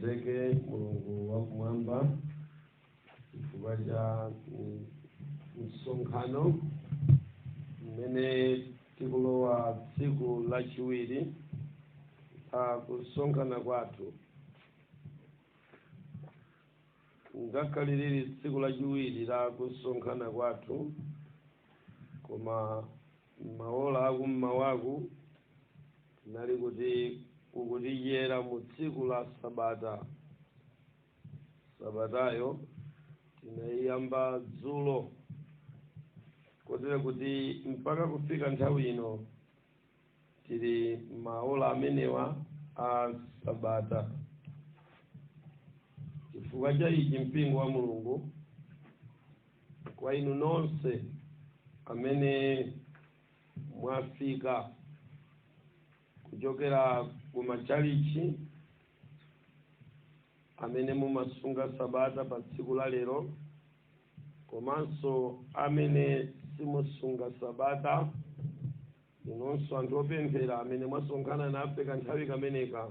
Alemekezeke Mulungu wakumwamba chifukwa cha msonkhano mmene tikulowa tsiku lachiwiri la kusonkhana kwathu. Ngakhale lili tsiku lachiwiri la kusonkhana kwathu, koma maola akummawaku tinali kuti kukutidyera mu tsiku la sabata. Sabatayo tinayiyamba dzulo, kotero kuti mpaka kufika nthawi ino tili maola amenewa a sabata. Chifukwa cha ichi, mpingo wa Mulungu, kwa inu nonse amene mwafika kuchokera ku machalichi amene mumasunga sabata pa tsiku la lero, komanso amene simusunga sabata, inonso anthu opemphera amene mwasonkhana nafe kanthawi kameneka,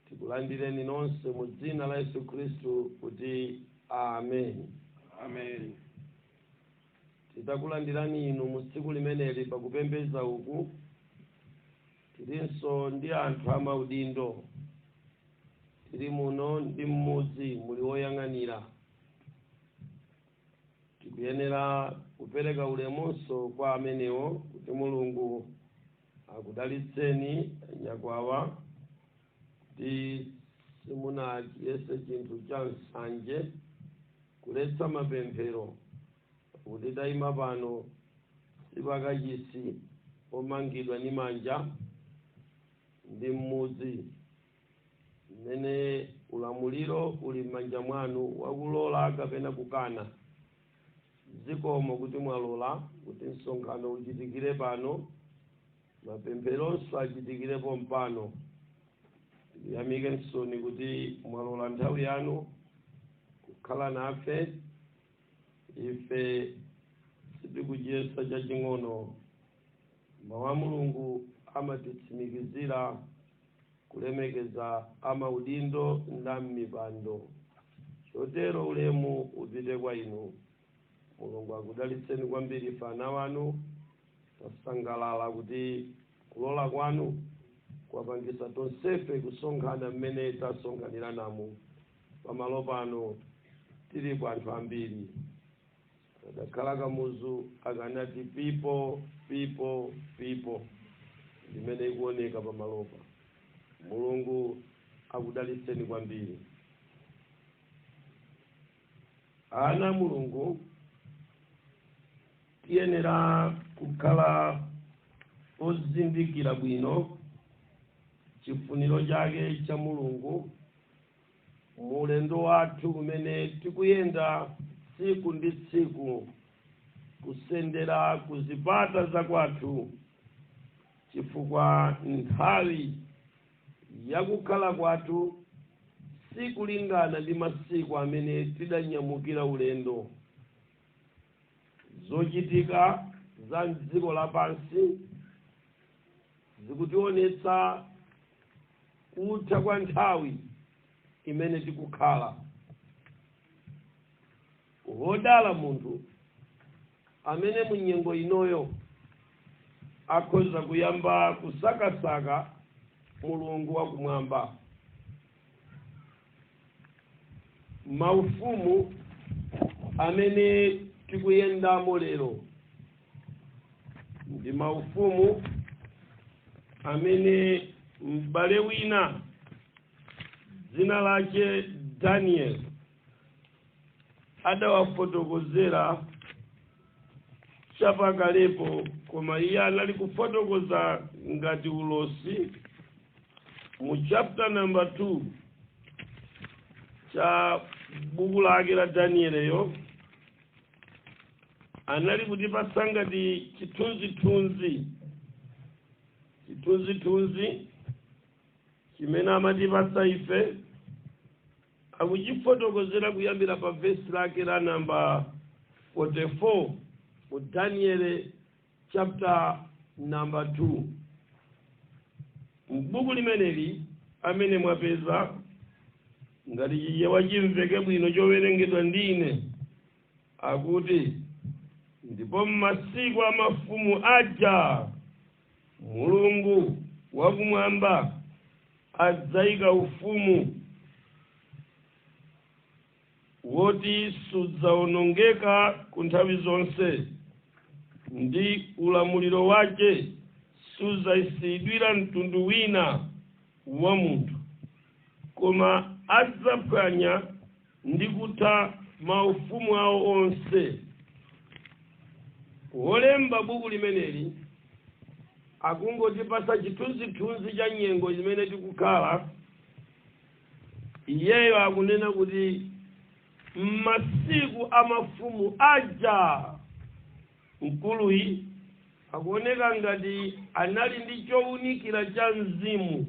tikulandireni nonse mu dzina la Yesu Khristu kuti amen. Amen. Titakulandirani inu mu tsiku limeneli pakupembedza uku, tilinso ndi anthu amaudindo tili muno ndi mmudzi muli woyang'anira. Tikuyenera kupereka ulemunso kwa amenewo kuti Mulungu akudalitseni nyakwawa, kuti simunachiyese chinthu cha nsanje kuletsa mapemphero, kuti tayima pano sipakachisi omangidwa ndi manja, ndi mmudzi mmene ulamuliro uli m'manja mwanu wakulola kapena kukana. Zikomo kuti mwalola kuti msonkhano uchitikire pano, mapempheronso achitikirepo mpano. Tiyamike nsoni kuti mwalola nthawi yanu kukhala nafe. Ife sitikuchiyesa chaching'ono. Mawu a Mulungu amatitsimikizira kulemekeza amaudindo ndi m'mipando, chotero ulemu upite kwa inu. Mulungu akudalitseni kwambiri. Ife ana wanu tasangalala kuti kulola kwanu kwapangisa tonsefe kusonkhana mmene tasonkhaniranamu pamalo pano. Tilipo anthu ambiri. Adakhala Kamuzu akanati "People, people, people," limene ikuoneka pamalopa. Mulungu akudalitseni kwambiri, ana Mulungu. Tiyenera kukhala ozindikira bwino chifuniro chake cha Mulungu mulendo wathu umene tikuyenda tsiku ndi tsiku kusendera ku zipata za kwathu, chifukwa nthawi yakukhala kwathu sikulingana ndi masiku amene tidanyamukira ulendo. Zochitika za mdziko lapansi zikutionetsa kutha kwa nthawi imene tikukhala. Wodala munthu amene mu nyengo inoyo akhoza kuyamba kusakasaka Mulungu wakumwamba. Maufumu amene tikuyendamo lero ndi maufumu amene m'bale wina dzina lake Daniel adawafotokozera chapakalepo, koma iye anali kufotokoza ngati ulosi mu chapter number 2 cha buku lake la Danieleyo. Anali kutipatsa ngati chithunzithunzi chimene amatipatsa ife, akuchifotokozera kuyambira pa vesi lake la namba 44 mu Daniel chapter number 2. M'buku limeneli amene mwapeza Ngati Chichewa chimveke bwino chowerengedwa ndine, akuti, "Ndipo m'masiku a mafumu aja Mulungu wakumwamba adzayika ufumu woti sudzawonongeka ku nthawi zonse, ndi ulamuliro wake sudzasiyidwira mtundu wina wa munthu, koma adzaphwanya ndi kutha maufumu awo onse." Wolemba buku limeneli akungotipasa chithunzithunzi cha nyengo zimene tikukhala. Iyeyo akunena kuti m'masiku a mafumu aja. Mkuluyi akuoneka ngati anali ndi chowunikira cha mzimu,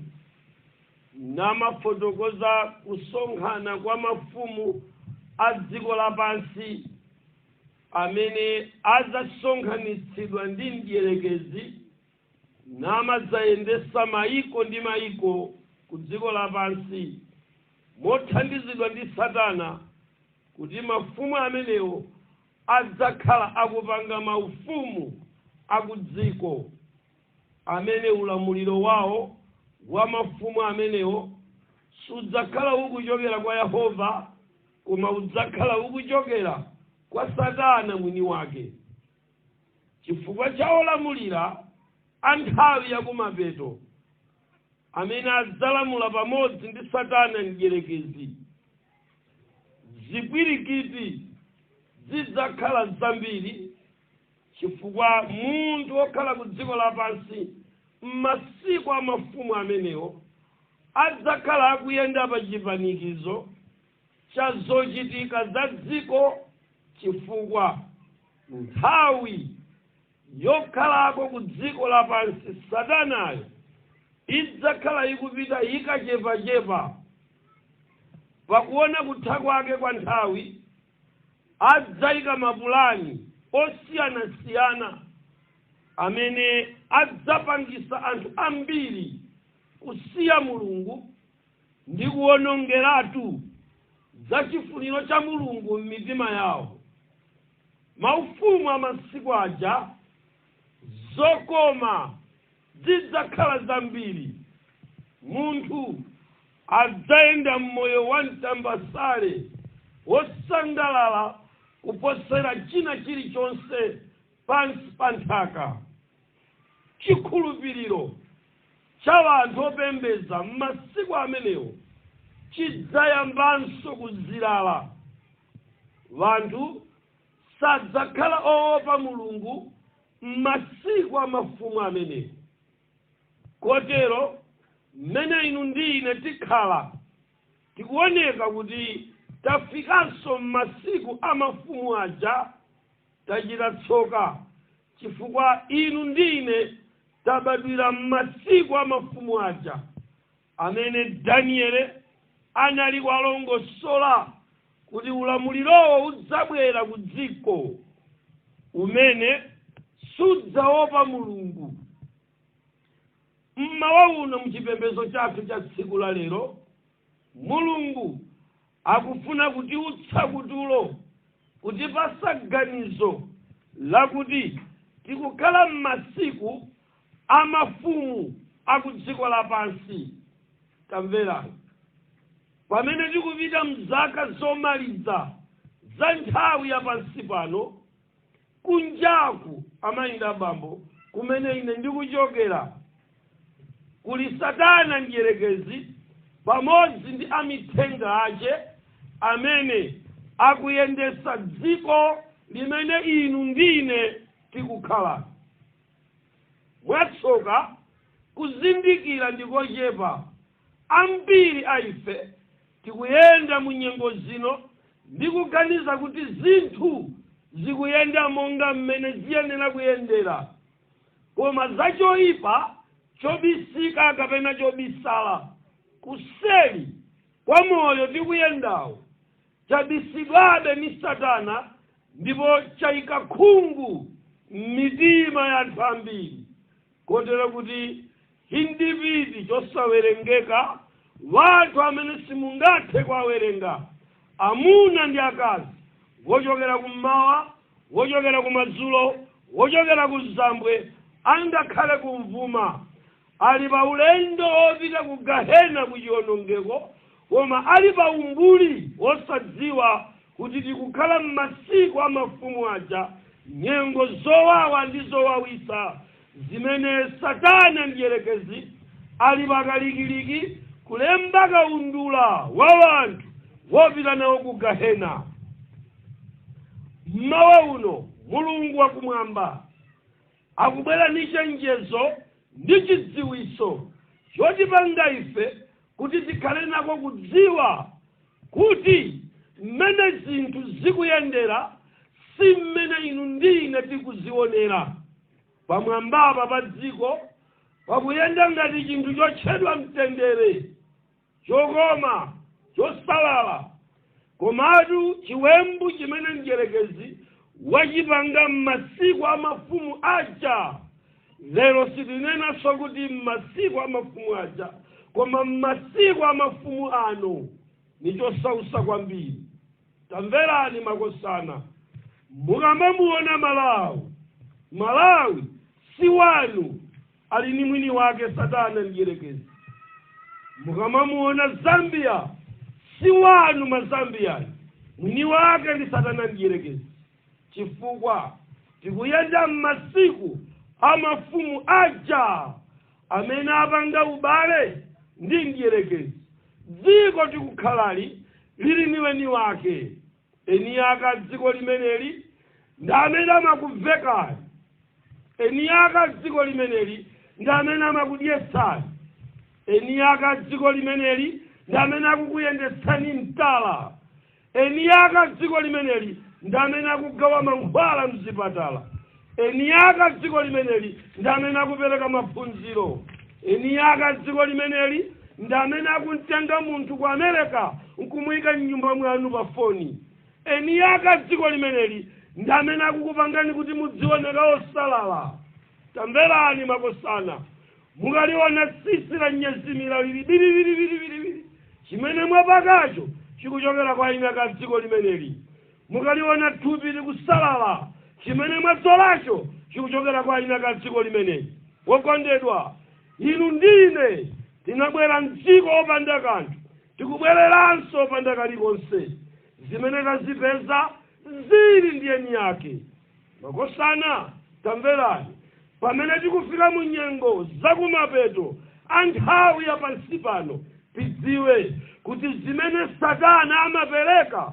namafotokoza kusonkhana kwa mafumu a dziko lapansi amene adzasonkhanitsidwa ndi mdierekezi, namadzayendesa mayiko ndi mayiko ku dziko lapansi mothandizidwa ndi Satana, kuti mafumu amenewo adzakhala akupanga maufumu akudziko amene ulamuliro wawo wa mafumu amenewo sudzakhala ukuchokera kwa Yehova, koma udzakhala ukuchokera kwa Satana mwini wake, chifukwa cha olamulira a nthawi yakumapeto amene adzalamula pamodzi ndi Satana mdierekezi. Zipwirikiti zidzakhala zambiri, chifukwa munthu wokhala ku dziko lapansi m'masiku a mafumu amenewo adzakhala akuyenda pa chipanikizo cha zochitika za dziko, chifukwa nthawi yokhalako ku dziko lapansi Satanayo idzakhala ikupita ikachepachepa. Pakuona kutha kwake kwa nthawi, adzayika mapulani osiyanasiyana amene adzapangisa anthu ambiri kusiya Mulungu ndi kuwonongeratu za chifuniro cha Mulungu m'mitima yawo. Maufumu a masiku aja, zokoma zidzakhala zambiri. Munthu adzayenda mmoyo wa mtambasale, wosangalala kuposera china chilichonse pansi pa nthaka. Chikhulupiriro cha anthu opembeza m'masiku amenewo chidzayambanso kuzilala. Wanthu sadzakhala oopa Mulungu m'masiku a mafumu amenewo. Kotero mmene inu ndi ine tikhala tikuoneka kuti tafikanso m'masiku a mafumu aja, tachita tsoka, chifukwa inu ndi ine tabadwira m'masiku a mafumu aja amene Daniele anali kuwalongosola kuti ulamulirowo udzabwera ku dziko umene sudzaopa Mulungu. Mmawa uno, muchipembedzo chathu cha tsiku la lero, Mulungu akufuna kutiutsa kutulo, kutipasa ganizo lakuti tikukhala m'masiku a mafumu aku dziko lapansi. Tamverani, pamene tikupita mzaka zomaliza za nthawi ya pansi pano, kunjaku, amayi ndi abambo, kumene ine ndikuchokera, kuli Satana mdierekezi pamodzi ndi amithenga ache amene akuyendesa dziko limene inu ndine tikukhala. Mwatsoka, kuzindikira ndikochepa. Ambiri a ife tikuyenda mu nyengo zino ndi kuganiza kuti zinthu zikuyenda monga mmene ziyenera kuyendera, koma zachoyipa chobisika kapena chobisala kuseli kwa moyo tikuyendawo chabisidwabe ni Satana, ndipo chayika khungu m'mitima ya anthu ambiri, kotero kuti chindipiti chosawerengeka Wanthu amene simungathe kuwawerenga, amuna ndi akazi, wochokera kummawa, wochokera kumadzulo, wochokera ku zambwe, angakhale kumvuma, ali pa ulendo wopita ku gahena, ku chiwonongeko, koma ali pa umbuli wosadziwa kuti tikukhala m'masiku a mafumu aja, nyengo zowawa ndi zowawisa zimene Satana mdierekezi ali pakalikiliki kulemba kaundula wa wanthu wopita nawo ku gahena. Mmawa uno Mulungu wakumwamba akubwera ndi chenjezo ndi chidziwiso chotipanga ife kuti tikhale nako kudziwa kuti mmene zinthu zikuyendera si mmene inu ndi ine tikuzionera. Pamwambapa pa dziko pakuyenda ngati chinthu chotchedwa mtendere, chokoma, chosalala, komatu chiwembu chimene mdierekezi wachipanga m'masiku a mafumu aja, lero sitinenanso kuti m'masiku a mafumu aja, koma m'masiku a mafumu ano, ni chosausa kwambiri. Tamverani makosana, mukamamuona Malawi, Malawi si wanu, ali ni mwini wake, Satana mdierekezi. Mukamamuona Zambia, si wanu Mazambiyani, mwini wake ndi Satana mdierekezi, chifukwa tikuyenda m'masiku a mafumu aja amene apanga ubale ndi mdierekezi. Dziko tikukhalali lili ni weni wake. Eni aka dziko limeneli ndi amene amakuvekani, eni aka dziko limeneli ndi amene amakudyetsani, eni aka dziko limeneli ndi amene akukuyendetsani mtala, eni aka dziko limeneli ndi amene akugawa mankhwala mzipatala, eni aka dziko limeneli ndi amene akupereka maphunziro, eni aka dziko limeneli ndi amene akumtenga munthu ku America nkumuyika mnyumba mwanu pa foni, eni aka dziko limeneli ndi amene akukupangani kuti mudzioneka osalala. Tamverani makosana, mukaliona tsitsi la nyezimira lili biriwiriwiriwiriwiri, chimene mwapakacho chikuchokera kwa eni aka dziko limeneli. Mukaliona thupi likusalala, chimene mwadzolacho chikuchokera kwa eni aka dziko limeneli. Wokondedwa, inu ndine tinabwera mdziko opanda kanthu, tikubwereranso opanda kalikonse. Zimene tazipeza zili ndi eni yake. Makosana, tamverani, pamene tikufika mu nyengo zakumapeto a nthawi ya pansi pano, tidziwe kuti zimene Satana amapereka,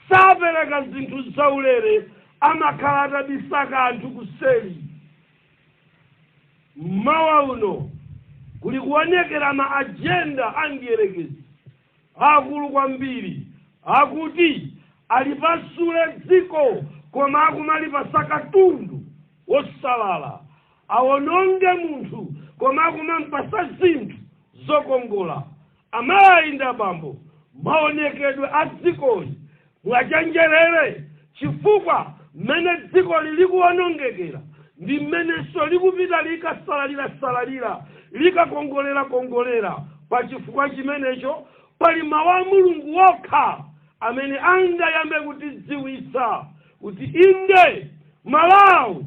sapereka zinthu zaulere, amakhala atabisa kanthu kuseli. Mmawa uno kuli kuonekera ma agenda a mdierekezi akulu kwambiri akuti alipasule dziko, koma akumalipasa katundu wosalala, awononge munthu, koma akumampasa zinthu zokongola. Amayi ndi abambo, maonekedwe a dzikoli mwachenjerere, chifukwa mmene dzikoli likuwonongekera ndi mmenenso likupita likasalalirasalalira, likakongolera-kongolera. Pa chifukwa chimenecho pali mawu a Mulungu wokha amene angayambe kutidziwitsa kuti inde, Malawi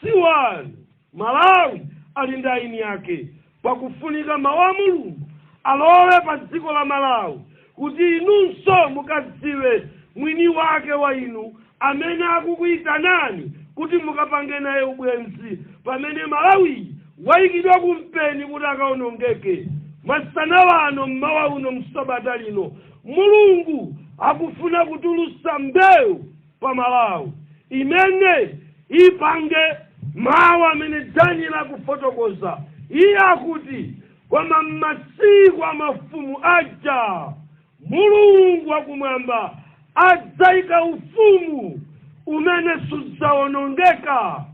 si wanu, Malawi ali ndi eni yake. Pakufunika mawu a Mulungu alowe pa dziko la Malawi kuti inunso mukadziwe mwini wake wa inu amene akukuyitanani kuti mukapange naye ubwenzi, pamene Malawi wayikidwa kumpeni kuti akaonongeke. Masana wano, mmawa uno, msabata lino, Mulungu akufuna kutulusa mbewu pa Malawi imene ipange mawu amene Daniel akufotokoza. Iye akuti, "Koma m'masiku a mafumu aja Mulungu wakumwamba adzayika ufumu umene sudzawonongeka,"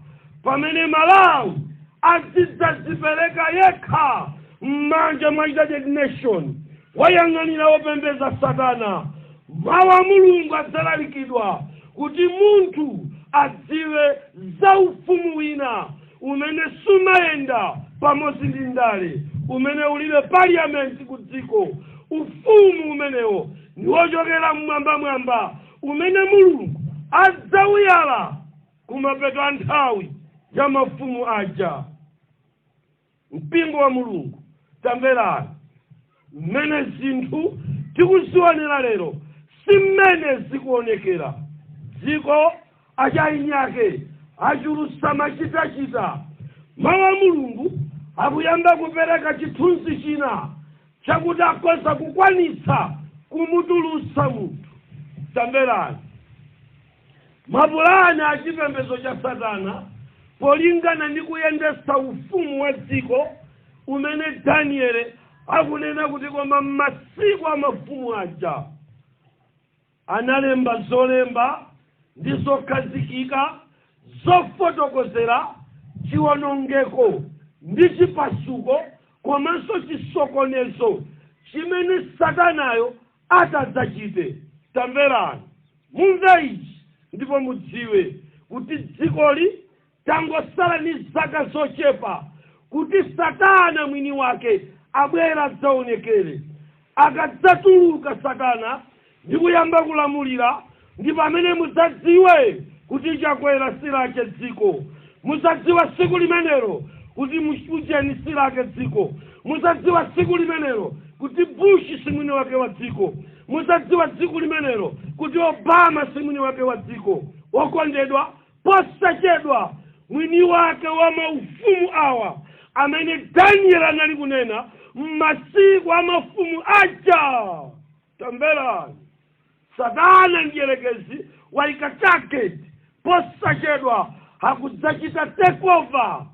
pamene Malawi azidzadzipereka yekha m'manja mwa United Nation wayang'anira wopembedza Satana. Mawu a Mulungu adzalalikidwa kuti munthu adziwe za ufumu wina umene sumayenda pamodzi ndi ndale, umene ulibe parliament ku dziko, Ufumu umenewo ndi wochokera mmwambamwamba, umene Mulungu adzawuyala kumapeto a nthawi ya mafumu aja. Mpingo wa Mulungu, tamverani mmene zinthu tikuzionera lero, si mmene zikuonekera. Dziko achayinyake achulusa machitachita. Mawu a Mulungu akuyamba kupereka chithunzi china chakuti akhoza kukwanitsa kumutulutsa munthu. Tamverani, mapulani a chipembedzo cha Satana polingana ndi kuyendetsa ufumu wa dziko umene Daniele akunena kuti koma m'masiku a mafumu aja analemba zolemba ndi zokhazikika zofotokozera chiwonongeko ndi chipasuko komanso chisokonezo chimene Satanayo atadzachite. Tamverani, mumve ichi ndipo mudziwe kuti dzikoli tangosala ni zaka zochepa kuti Satana mwini wake abwera adzaonekere. Akadzatuluka Satana ndi kuyamba kulamulira, ndi pamene mudzadziwe kuti Chakwera silake dziko. Mudzadziwa tsiku limenelo kuti Ujeni silake dziko. Mudzadziwa tsiku limenelo kuti Bush si mwini wake wa dziko. Mudzadziwa tsiku limenelo kuti Obama si mwini wake wa dziko. Wokondedwa, posachedwa mwini wake wa maufumu awa amene Daniel anali kunena m'masiku a mafumu aja, tamverani, Satana mdierekezi waika target. Posachedwa akudzachita takeover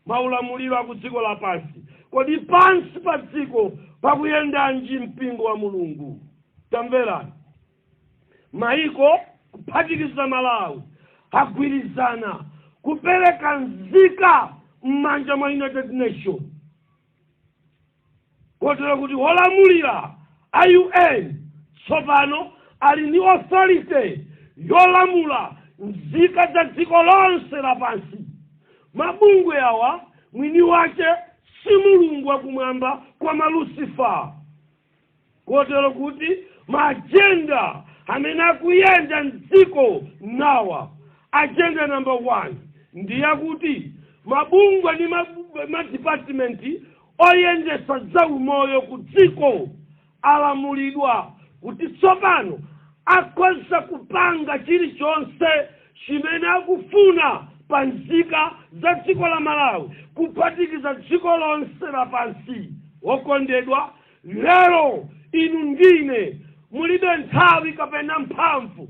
maulamuliro aku dziko lapansi. Kodi pansi pa dziko pakuyendanji, mpingo wa Mulungu? Tamverani, maiko kuphatikiza Malawi agwirizana kupereka nzika m'manja mwa United Nation, kotero kuti wolamulira a UN tsopano ali ndi authority yolamula nzika za dziko lonse lapansi. Mabungwe awa mwini wace si Mulungu wakumwamba koma Lucifer, kotero kuti maagenda amene akuyenda mdziko nawa. Agenda number one ndi yakuti mabungwe ndi madipatimenti oyendesa zaumoyo ku dziko alamulidwa kuti tsopano akhoza kupanga chilichonse chimene akufuna pa nzika za dziko la Malawi, kuphatikiza dziko lonse lapansi. Wokondedwa, lero inu ndine mulibe nthawi kapena mphamvu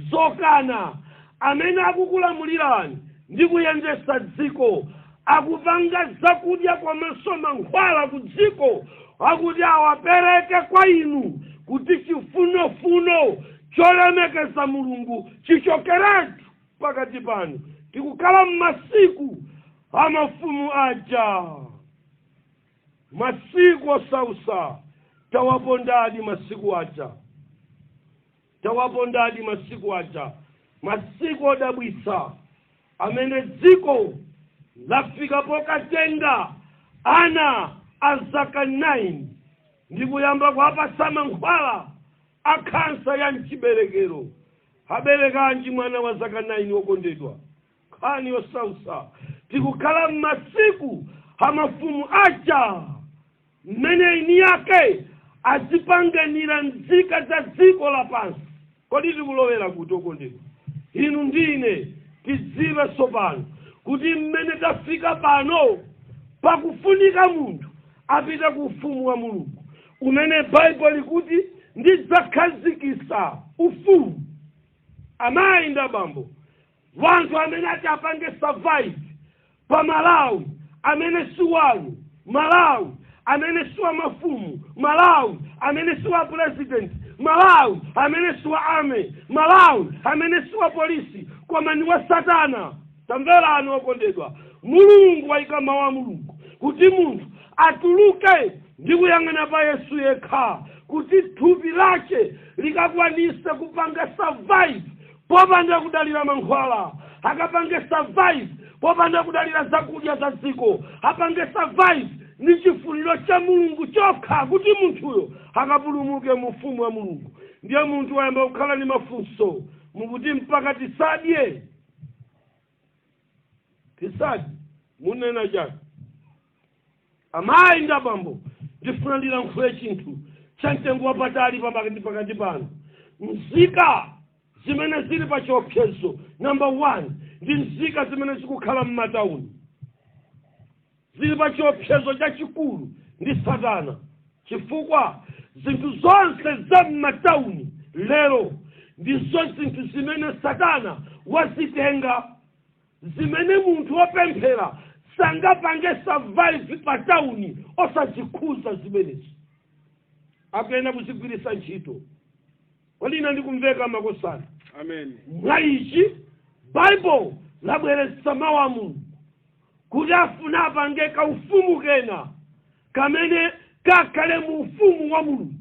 zokana. Amene akukulamulirani ndi kuyendesa dziko akupanga zakudya komanso mankhwala ku dziko, akuti awapereke kwa inu kuti chifunofuno cholemekeza Mulungu chichokeretu pakati panu. Tikukhala m'masiku a mafumu aja, masiku osausa. Tawapondadi masiku aja, tawapondadi masiku aja, masiku odabwitsa amene dziko lafika pokatenga ana a zaka 9 ndi kuyamba kuwapatsa mankhwala a khansa ya mchiberekero. Aberekanji mwana wa zaka 9? Wokondedwa, nkhani yosausa. Tikukhala m'masiku a mafumu aja mmene ini yake azipanganira nzika za dziko lapansi. Kodi tikulowera kuti, okondedwa? Inu ndine tidziwe tsopano kuti mmene tafika pano pakufunika munthu apite ku ufumu wa Mulungu umene Baibulo likuti ndidzakhazikisa ufumu. Amayi ndi abambo, wanthu amene ati apange survive pa Malawi amene si wanu, Malawi amene si wa mafumu, Malawi amene si wa president, Malawi amene si wa army, Malawi amene si wa polisi, koma ni wa Satana, tamverani okondedwa, Mulungu wayika mawu a Mulungu kuti munthu atuluke ndi kuyang'ana pa Yesu yekha, kuti thupi lake likakwanise kupanga survive popanda kudalira mankhwala, akapange survive popanda kudalira zakudya za dziko, apange survive. Ndi chifuniro cha Mulungu chokha kuti munthuyo akapulumuke mu ufumu wa Mulungu. Ndiye munthu wayamba kukhala ndi mafunso, mukuti mpaka tisadye, tisadye, munena chani? Amayi ndi abambo, ndifuna ndilankhule chinthu cha mtengo wapatali pakati pano. Nzika zimene zili pa chiopsezo number one ndi nzika zimene zikukhala m'matawuni, zili pa chiopsezo chachikulu ndi Satana, chifukwa zinthu zonse za m'matawuni lero ndizo zinthu zimene Satana wazitenga, zimene munthu wopemphera sangapange survive pa tawuni osazikhuza zimenezi, akuyena kuzigwiritsa ntchito. Kodi ine ndikumveka, makosana? Amen. Mwa ichi Baibulo labweretsa mawu a Mulungu kuti afuna apange kaufumu kena kamene kakhale mu ufumu wa Mulungu.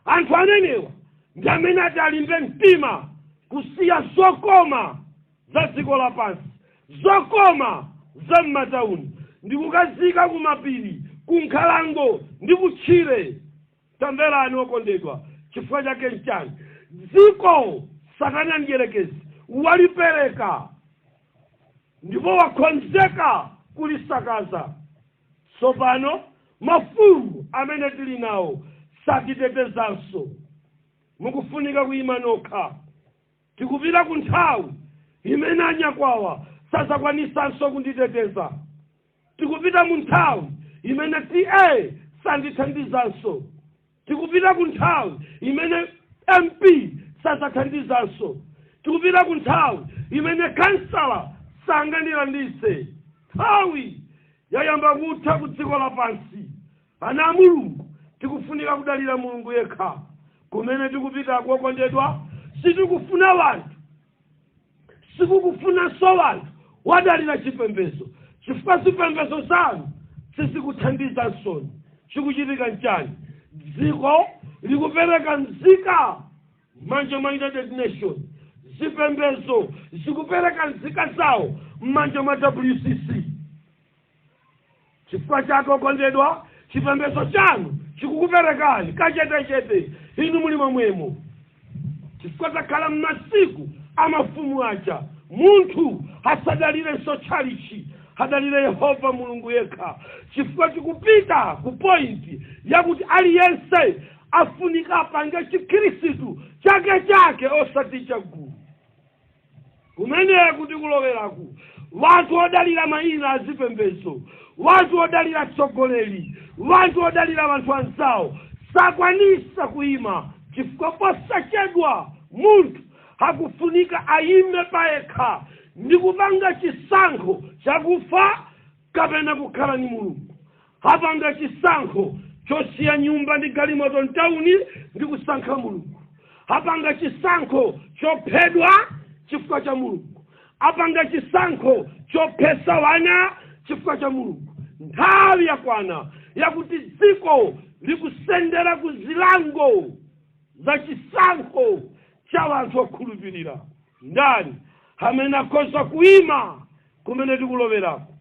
Anthu amenewa ndi amene ati alimbe mtima kusiya zokoma za dziko lapansi, zokoma za m'matawuni, ndi kukazika kumapiri, kunkhalango ndi kutchire. Tamverani okondedwa, chifukwa chake nchani? Dziko Satana mdierekezi walipereka ndipo wakonzeka kulisakaza. Tsopano mafumu amene tili nawo satitetezanso, mukufunika kuyima nokha. Tikupita ku nthawi imene anyakwawa sazakwanisanso kunditeteza. Tikupita mu nthawi imene TA sandithandizanso. Tikupita ku nthawi imene MP sazathandizanso. Tikupita ku nthawi imene kansala sangandilanditse. Nthawi yayamba kutha ku dziko lapansi. Ana a Mulungu, tikufunika kudalira Mulungu yekha. Kumene tikupita, okondedwa, sitikufuna wanthu, sikukufunanso wanthu wadalira chipembedzo, chifukwa zipembedzo zanu sizikuthandiza nsoni. Chikuchitika nchani? Dziko likupereka nzika m'manja mwa United Nation, zipembedzo zikupereka nzika zawo m'manja mwa WCC. Chifukwa chake, okondedwa, chipembedzo chanu chikukuperekani kachetechete inu muli momwemo, chifukwa takhala m'masiku amafumu aja. Munthu asadalirenso tchalichi, adalire Yehova Mulungu yekha, chifukwa tikupita ku point yakuti aliyense afunika apange chikhristu chake chake, osati chagulu. Kumeneku tikuloweraku, wanthu odalira mayina azipembedzo, wanthu odalira atsogoleri, wanthu odalira wanthu anzawo sakwanisa kuyima, chifukwa posachedwa munthu akufunika ayime payekha ndi kupanga chisankho chakufa kapena kukhala ni Mulungu. Apanga chisankho chosiya nyumba ndi galimoto mtawuni ndi kusankha Mulungu. Apanga chisankho chophedwa chifukwa cha Mulungu. Apanga chisankho chophesa wana chifukwa cha Mulungu. Nthawi yakwana yakuti dziko likusendera ku zilango za chisankho cha anthu okhulupirira. Ndani amene akhoza kuyima kumene tikulowerako?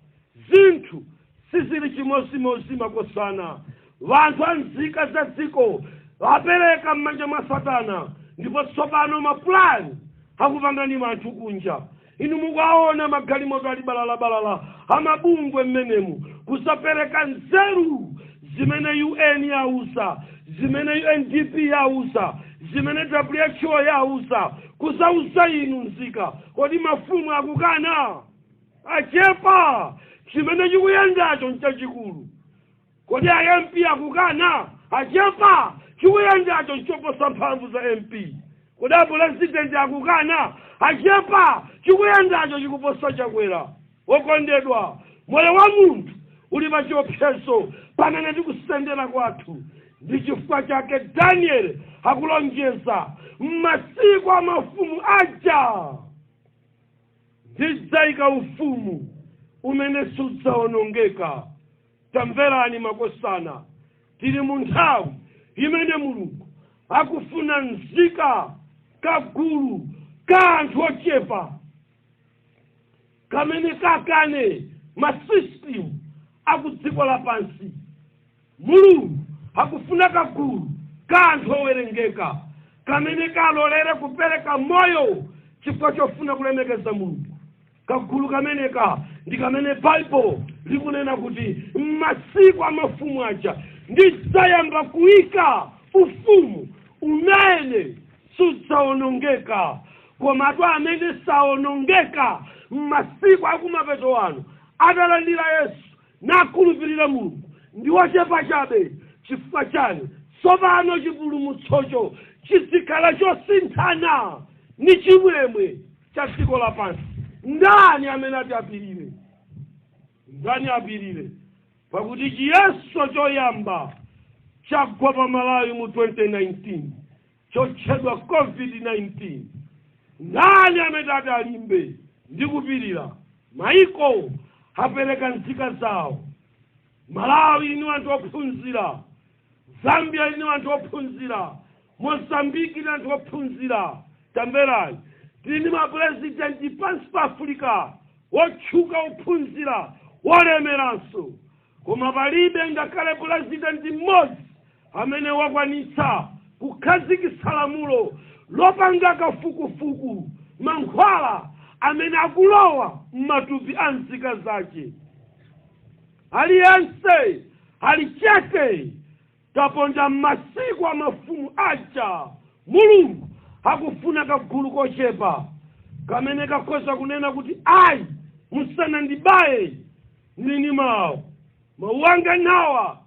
Zinthu sizili chimozimozi, makosana. Wanthu a nzika za dziko apereka m'manja mwa Satana, ndipo tsopano mapulani akupangani anthu kunja. Inu mukuwaona magalimoto ali balalabalala amabungwe mmenemu kusapereka nzeru zimene UN yauza, zimene UNDP yauza, zimene WHO yauza, kuzauza inu nzika. Kodi mafumu akukana? Achepa. Chimene chikuyendacho nchachikulu. Kodi a MP akukana? Achepa. Chikuyendacho nchoposa mphamvu za MP. Kodi apurezidenti akukana? Achepa. Chikuyendacho chikuposa Chakwera. Wokondedwa, moyo wa munthu uli pa chiopsezo pamene tikusendera kwathu. Ndi chifukwa chake Daniel akulonjeza, m'masiku a mafumu aja ndidzayika ufumu umene sudzawonongeka. Tamverani, makosana, tili mu nthawi imene Mulungu akufuna nzika, kagulu ka anthu ochepa kamene kakane ma system Akudziko lapansi, Mulungu akufuna kagulu ka anthu owerengeka kamene kalolere kupereka moyo chifukwa chofuna kulemekeza Mulungu. Kagulu kameneka ndi kamene Baibulo likunena kuti m'masiku a mafumu aja ndidzayamba kuyika ufumu umene sudzawonongeka. Komatu amene sawonongeka m'masiku akumapeto ano atalandira Yesu nakhulupirira Mulungu ndi wochepa chabe. Chifukwa chani? Tsopano chipulumutsocho chizikhala chosinthana ni chimwemwe cha dziko lapansi. Ndani amene ati apirire? Ndani apirire? Pakuti chiyeso choyamba chagwa pa Malawi mu 2019 chotchedwa COVID-19. Ndani amene ati alimbe ndi kupirira? Maiko apereka nzika zawo. Malawi ili anthu ophunzira, Zambia ili anthu ophunzira, Mozambiki ili anthu ophunzira. Tamverani, tili ndi mapurezidenti pansi pa Africa wotchuka, ophunzira, wolemeranso, koma palibe ngakhale purezidenti mmodzi amene wakwanitsa kukhazikitsa lamulo lopanga kafukufuku mankhwala amene akulowa m'matupi a nzika zake. Aliyense ali chete. Taponda m'masiku a mafumu aja. Mulungu akufuna kagulu kochepa kamene kakhoza kunena kuti, "Ayi, musanandibaye, ndini mawu mawu anga nawa.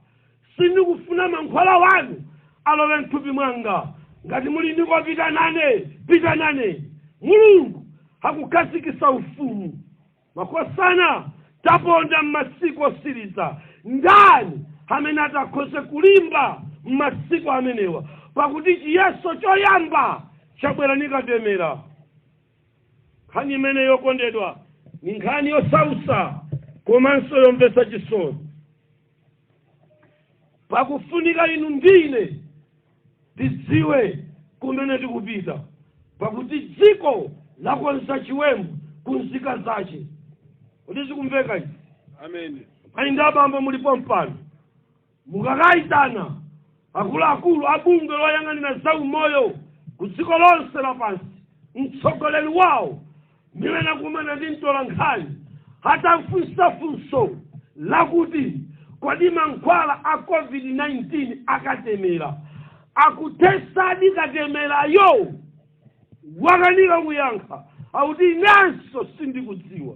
Sindikufuna mankhwala wanu alowe mthupi mwanga. Ngati muli ndikopita nane, pita nane." Mulungu akukhazikitsa ufumu. Makosana, taponda m'masiku osiriza. Ndani amene atakhoze kulimba m'masiku amenewa? Pakuti chiyeso choyamba chabwera nikatemera. Nkhani imene yokondedwa ni nkhani yosausa komanso yomvetsa chisoni. Pakufunika inu ndine tidziwe kumene tikupita, pakuti dziko lakonza chiwembu ku nzika zace. Kuti zikumveka izi? Amen. Mayi ndi abambo, mulipo mpano, mukakayitana akuluakulu a bungwe loyang'anira zaumoyo ku dziko lonse lapansi, mtsogoleri wawo mmene akumana ndi mtolankhani atamfunsa funso lakuti, "Kodi mankhwala a COVID-19 akatemera akuthesadi katemerayo?" Wakanika kuyankha, akuti, "Inenso sindikudziwa."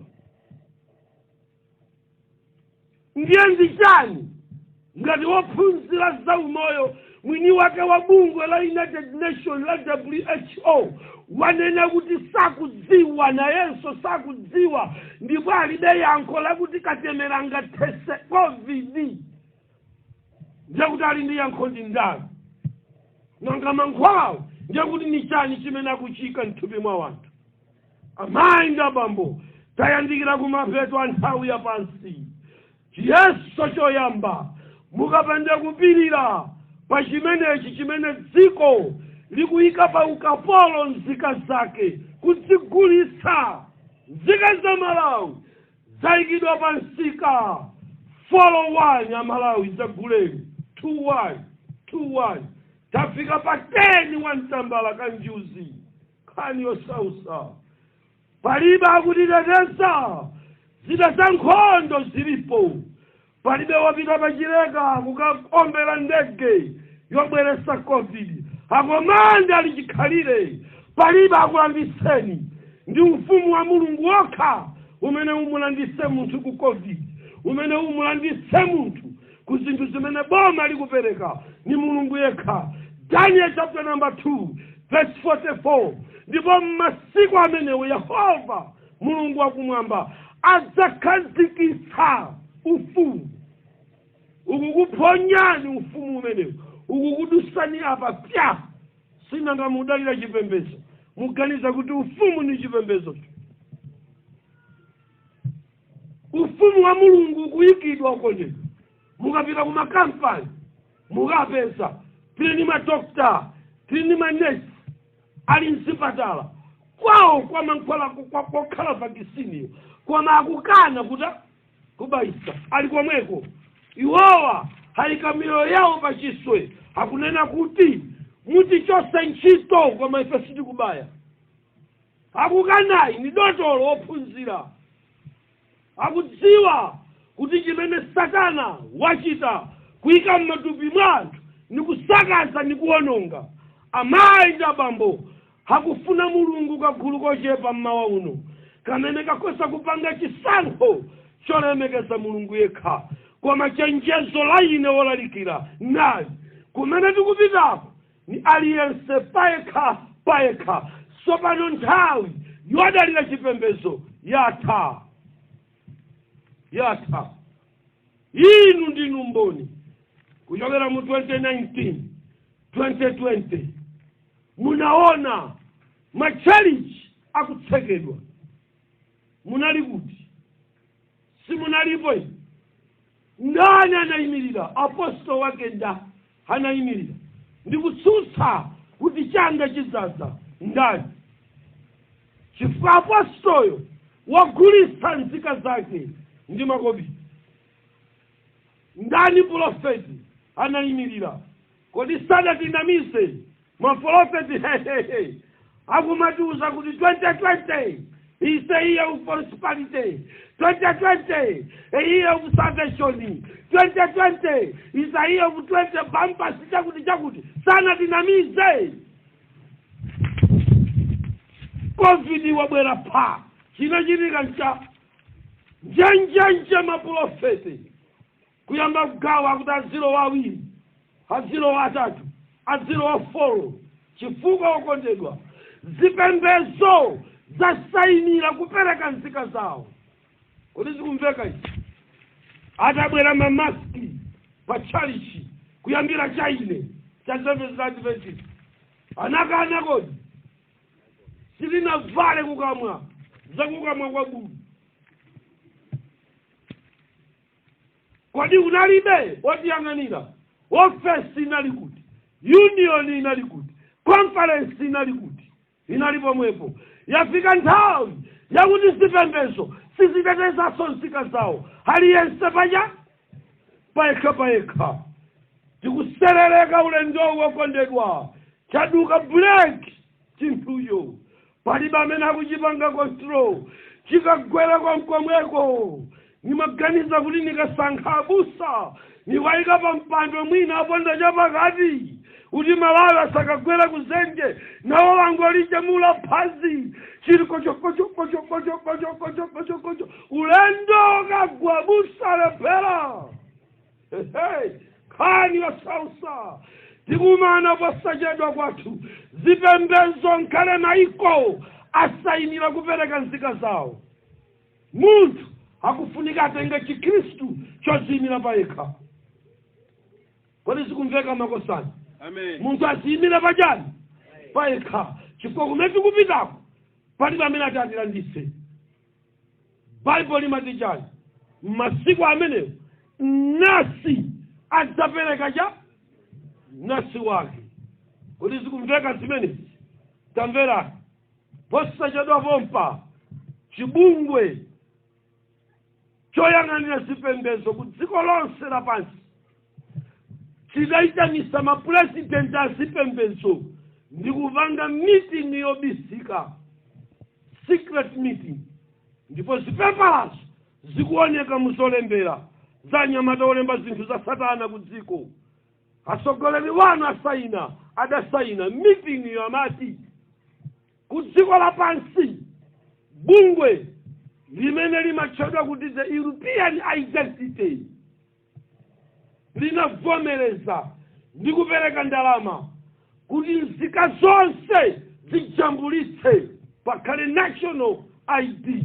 Ndiye ndi chani ngati wophunzira zaumoyo mwini wake wa bungwe la United Nation la WHO wanena kuti sakudziwa, nayenso sakudziwa, ndipo alibe yankho lakuti katemera angathese COVID, ndiye kuti ali ndi yankho ndi ndani? Nanga mankhwalawo ndiye kuti ni chani chimene akuchika mthupi mwa wanthu? Amayi ndi abambo, tayandikira kumapeto a nthawi yapansi. Chiyeso choyamba, mukapanda kupirira pa chimenechi chimene dziko likuyika pa ukapolo nzika zake, kudzigulitsa, nzika za Malawi zayikidwa pa msika. 4-1 Amalawi zaguleni, 2-1, 2-1, tafika pa 10 wa mtambala kanjuzi. Nkhani yosausa, palibe akutiteteza. Zida za nkhondo zilipo, palibe wapita pachileka kukaombera ndege yobweresa COVID. Akomanda ali chikhalire, palibe akulandiseni. Ndi ufumu wa Mulungu wokha umene umulandise munthu ku COVID, umene umulandise munthu ku zinthu zimene boma likupereka, ni Mulungu yekha. Daniel chapter number 2 verse 44: "Ndipo m'masiku amenewo Yehova Mulungu wakumwamba adzakhazikitsa ufumu." Ukukuphonyani ufumu umenewu, ukukudusani apa pya. Sinanga mudalira chipembedzo, muganiza kuti ufumu ni chipembedzocho. Ufumu wa Mulungu ukuyikidwa, ukondedwa. Mukapita ku makampani mukapeza tili ni madokta, tili ni manesi ali mzipatala kwawo kwa mankhwala kokhala vaccine yo, koma akukana kuti Kubayisa ali komweko. Iwowa ayika miyoyo yawo pachiswe, akunena kuti mutichose ntchito, koma ife sitikubaya. Akukanayi ni dotolo wophunzira, akudziwa kuti chimene Satana wachita kuyika m'matupi mwa anthu ni kusakaza ni kuwononga. Amayi ndi abambo, akufuna Mulungu kagulu kochepa mmawa uno kamene kakhoza kupanga chisankho cholemekeza Mulungu yekha. Koma chenjezo la ine wolalikira nali kumene tikupitako ni aliyense payekha payekha. Sopano nthawi yodalira chipembedzo yatha, yatha. Inu ndinu mboni. Kuchokera mu 2019, 2020, munaona matchalichi akutsekedwa. Munali kuti? Simunalipo inu? Ndani anayimirira? Apostolo wake nda anayimirira ndikutsutsa kuti changa chizaza ndani? Chifukwa apostoyo wagulitsa nzika zake ndi makobiri. Ndani profeti anayimirira? Kodi sadatinamize maprofeti? Hehehe, akumatiuza kuti 2020 is a year of prosperity, 2020 a year of salvation, 2020 is a year of 20 bumpers, chakuti chakuti. Sanatinamize? COVID wabwera pa, chinachitika ncha njenjenje. Maprofeti kuyamba kugawa kuti azilowa awiri, azilowa atatu, azilowa four, chifukwa okondedwa, zipembedzo zasayinira kupereka nzika zawo. Kodi zikumveka izi? Atabwera mamaski pa tchalichi kuyambira chaine cha Seventh Adventist, anakana. Kodi silinavale kukamwa zakukamwa kwa bulu? Kodi kunalibe otiyang'anira? Ofesi inali kuti? Union inali kuti? Conference inali kuti? Inali pomwepo. Yafika nthawi yakuti zipembedzo sizitetezanso nzika zawo, aliyense paja payekha payekha. Tikuserereka ulendowu, wokondedwa. Chaduka breki chinthucho, palibe amene akuchipanga control, chikagwera konkomweko. Nimaganiza kuti nikasankha abusa, niwayika pa mpando, mwina aponda chapakati kuti Malawi asakagwera kuzenje, nawo wangolichemula phazi, chili kochokochokochokochokochokochokocho, ulendo kagwa, busa lephera. Hey, nkhani yosausa. Tikumana posachedwa kwathu. Zipembedzo nkhale maiko asayinira kupereka nzika zawo. Munthu akufunika atenge Chikhristu chodziyimira payekha. Kodi zikumveka, makosani? Amen. Munthu aziyimira pachani? Payekha, chifukwa kumene tikupitako palibe amene ati atilanditse. Baibulo limati chani? M'masiku amenewo nasi adzapereka cha nasi wake. Kodi zikumveka zimenezi? Tamverani, posachedwa pompa chibungwe choyang'anira zipembedzo ku dziko lonse lapansi chidayitanisa mapurezidenti a zipembedzo ndi kupanga meeting yobisika, secret meeting, ndipo zipepalazo zikuoneka muzolembera za anyamata olemba zinthu za Satana ku dziko. Atsogoleri wanu asayina, adasayina meeting yo. Amati ku dziko lapansi bungwe limene limatchedwa kuti the European Identity linavomereza ndi kupereka ndalama kuti nzika zonse zijambulitse, pakhale national ID,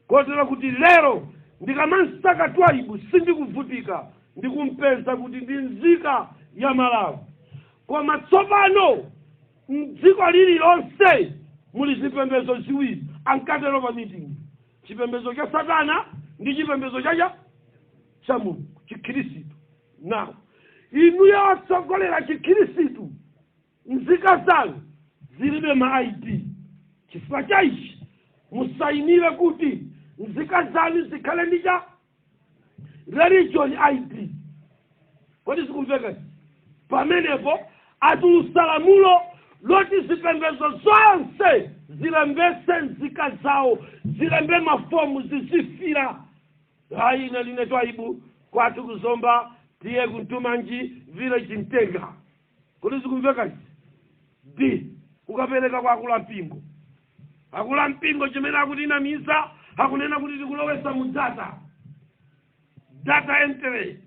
kotero kuti lero ndikamansaka Twaibu sindikuvutika, ndikumpeza kuti ndi nzika ya Malawi. Koma tsopano mdziko lililonse muli zipembedzo ziwiri, ankatero pa meeting: chipembedzo cha Satana ndi chipembedzo cha Mulungu, Chikhirisitu. Now inuyo otsogolera Chikhirisitu, nzika zanu zilibe ma ID. Chifukwa cha ichi musayinire kuti nzika zanu zikhale ndi cha Religion ID. Kodi zikumveka? Pamenepo atulusa lamulo loti zipembedzo zonse zilembese nzika zawo, zilembe mafomu, zizifira. Hayi, ine line Twaibu, kwathu kuzomba tiye kuntumanji village Mtenga. Kodi zikumveka? B kukapereka kwa akula mpingo. Akula mpingo chimene akutinamiza, akunena kuti tikulowesa mu data, data entry.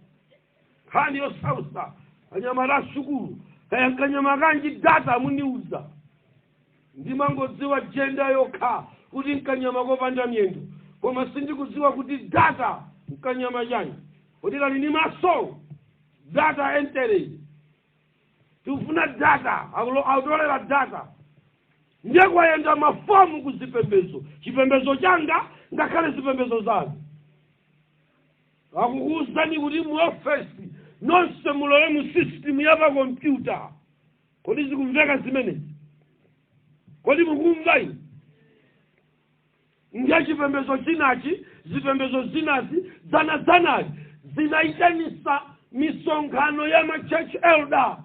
Nkhani yosausa, anyamata asukulu, kaya nkanyama kanji data, mundiuza. Ndimangodziwa jenda yokha kuti nkanyama kopanda miyendo, koma sindikudziwa kuti data nkanyama chanji, kuti kali ndi maso. Data entry, tikufuna data, akutolera data. Ndiye kwayenda mafomu ku zipembedzo, chipembedzo changa ngakhale zipembedzo zanu, akukuwuzani kuti mu ofesi nonse mulowe mu system ya pa kompyuta. Kodi zikumveka zimenezi? Kodi mukumva inu? Ndiye chipembedzo chinachi, zipembedzo zinazi dzanadzanali zinayitanisa misonkhano ya ma church elder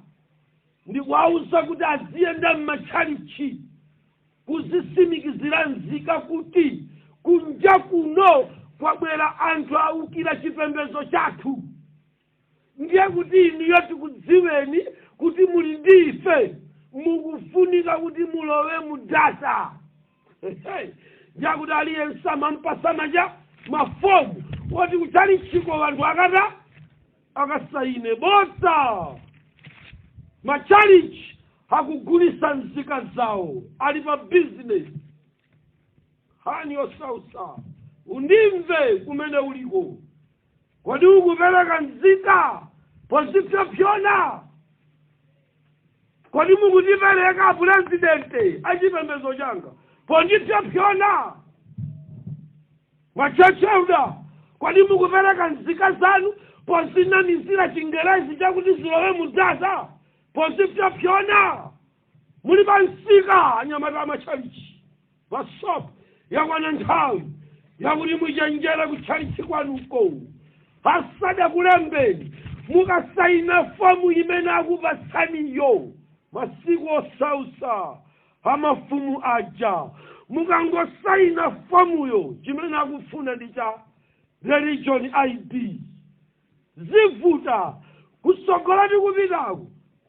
ndikuwauza kuti aziyenda m'matchalichi kuzisimikizira nzika kuti kunja kuno kwabwera anthu awukira chipembedzo chathu. Ndiye kuti inuyo tikudziweni kuti muli ndi ife, mukufunika kuti mulowe mu data. Ndiye kuti aliyense amampasa maja mafomu woti kutchalichiko anthu akata akasaine. Bodza! Machalichi akugulisa nzika zawo, ali pa business. Nkhani yosausa, undimve kumene uliko. Kodi ukupereka nzika pozipyopyona? Kodi mukutipereka, purezidente achipembedzo changa, pondipyopyona? Ma church elder, kodi mukupereka nzika zanu pozinamizira Chingerezi chakuti zilowe mu data, pozipyopyona? Muli pa msika, anyamata amachalichi, pasop yakwana nthawi yakuti muchenjere kutchalichi kwanuko. Asada kulembeni, mukasaina fomu imene akupatsaniyo, masiku osausa amafumu aja, mukangosaina fomuyo, chimene akufuna ndi cha religion ID. Zivuta kusogola tikupitako,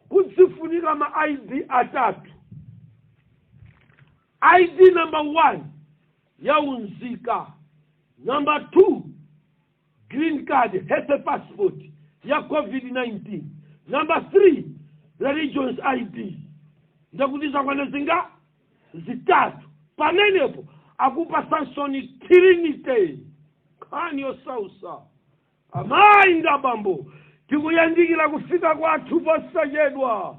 kudzifunika ma ID atatu. ID number one ya unzika, number two green card, health passport ya COVID-19, number three religions ID. Ndakuti zakwana zinga? Zitatu. Pamenepo akupasansoni trinity. Nkhani yosausa, amayi ndi abambo, tikuyandikira kufika kwathu posachedwa.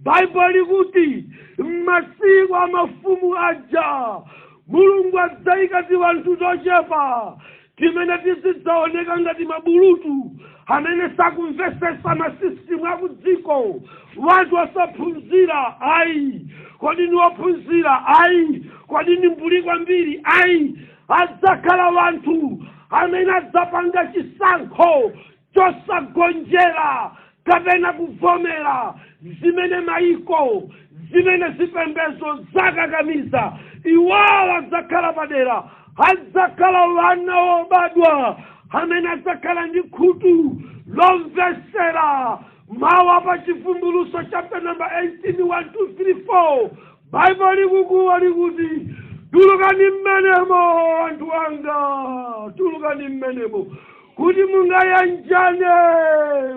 Baibulo likuti m'masiku a mafumu aja Mulungu adzayika tiwanthu tochepa timene tizidzaoneka ngati mabulutu amene sakumvesesa ma system akudziko, wanthu osaphunzira. Ayi, kodi ni ophunzira? Ayi. Kodi ni mbuli kwambiri? Ayi. Adzakhala wanthu amene adzapanga chisankho chosagonjera kapena kuvomera zimene maiko, zimene zipembedzo zakakamiza. Iwawo adzakhala padera, adzakhala wana obadwa amene adzakhala ndi khutu lomvesera mawu pa Chivumbuluso chapter number 18, 1, 2, 3, 4. Baibulo likukuwa likuti, "Tulukani mmenemo, anthu anga, tulukani mmenemo, kuti mungayanjane,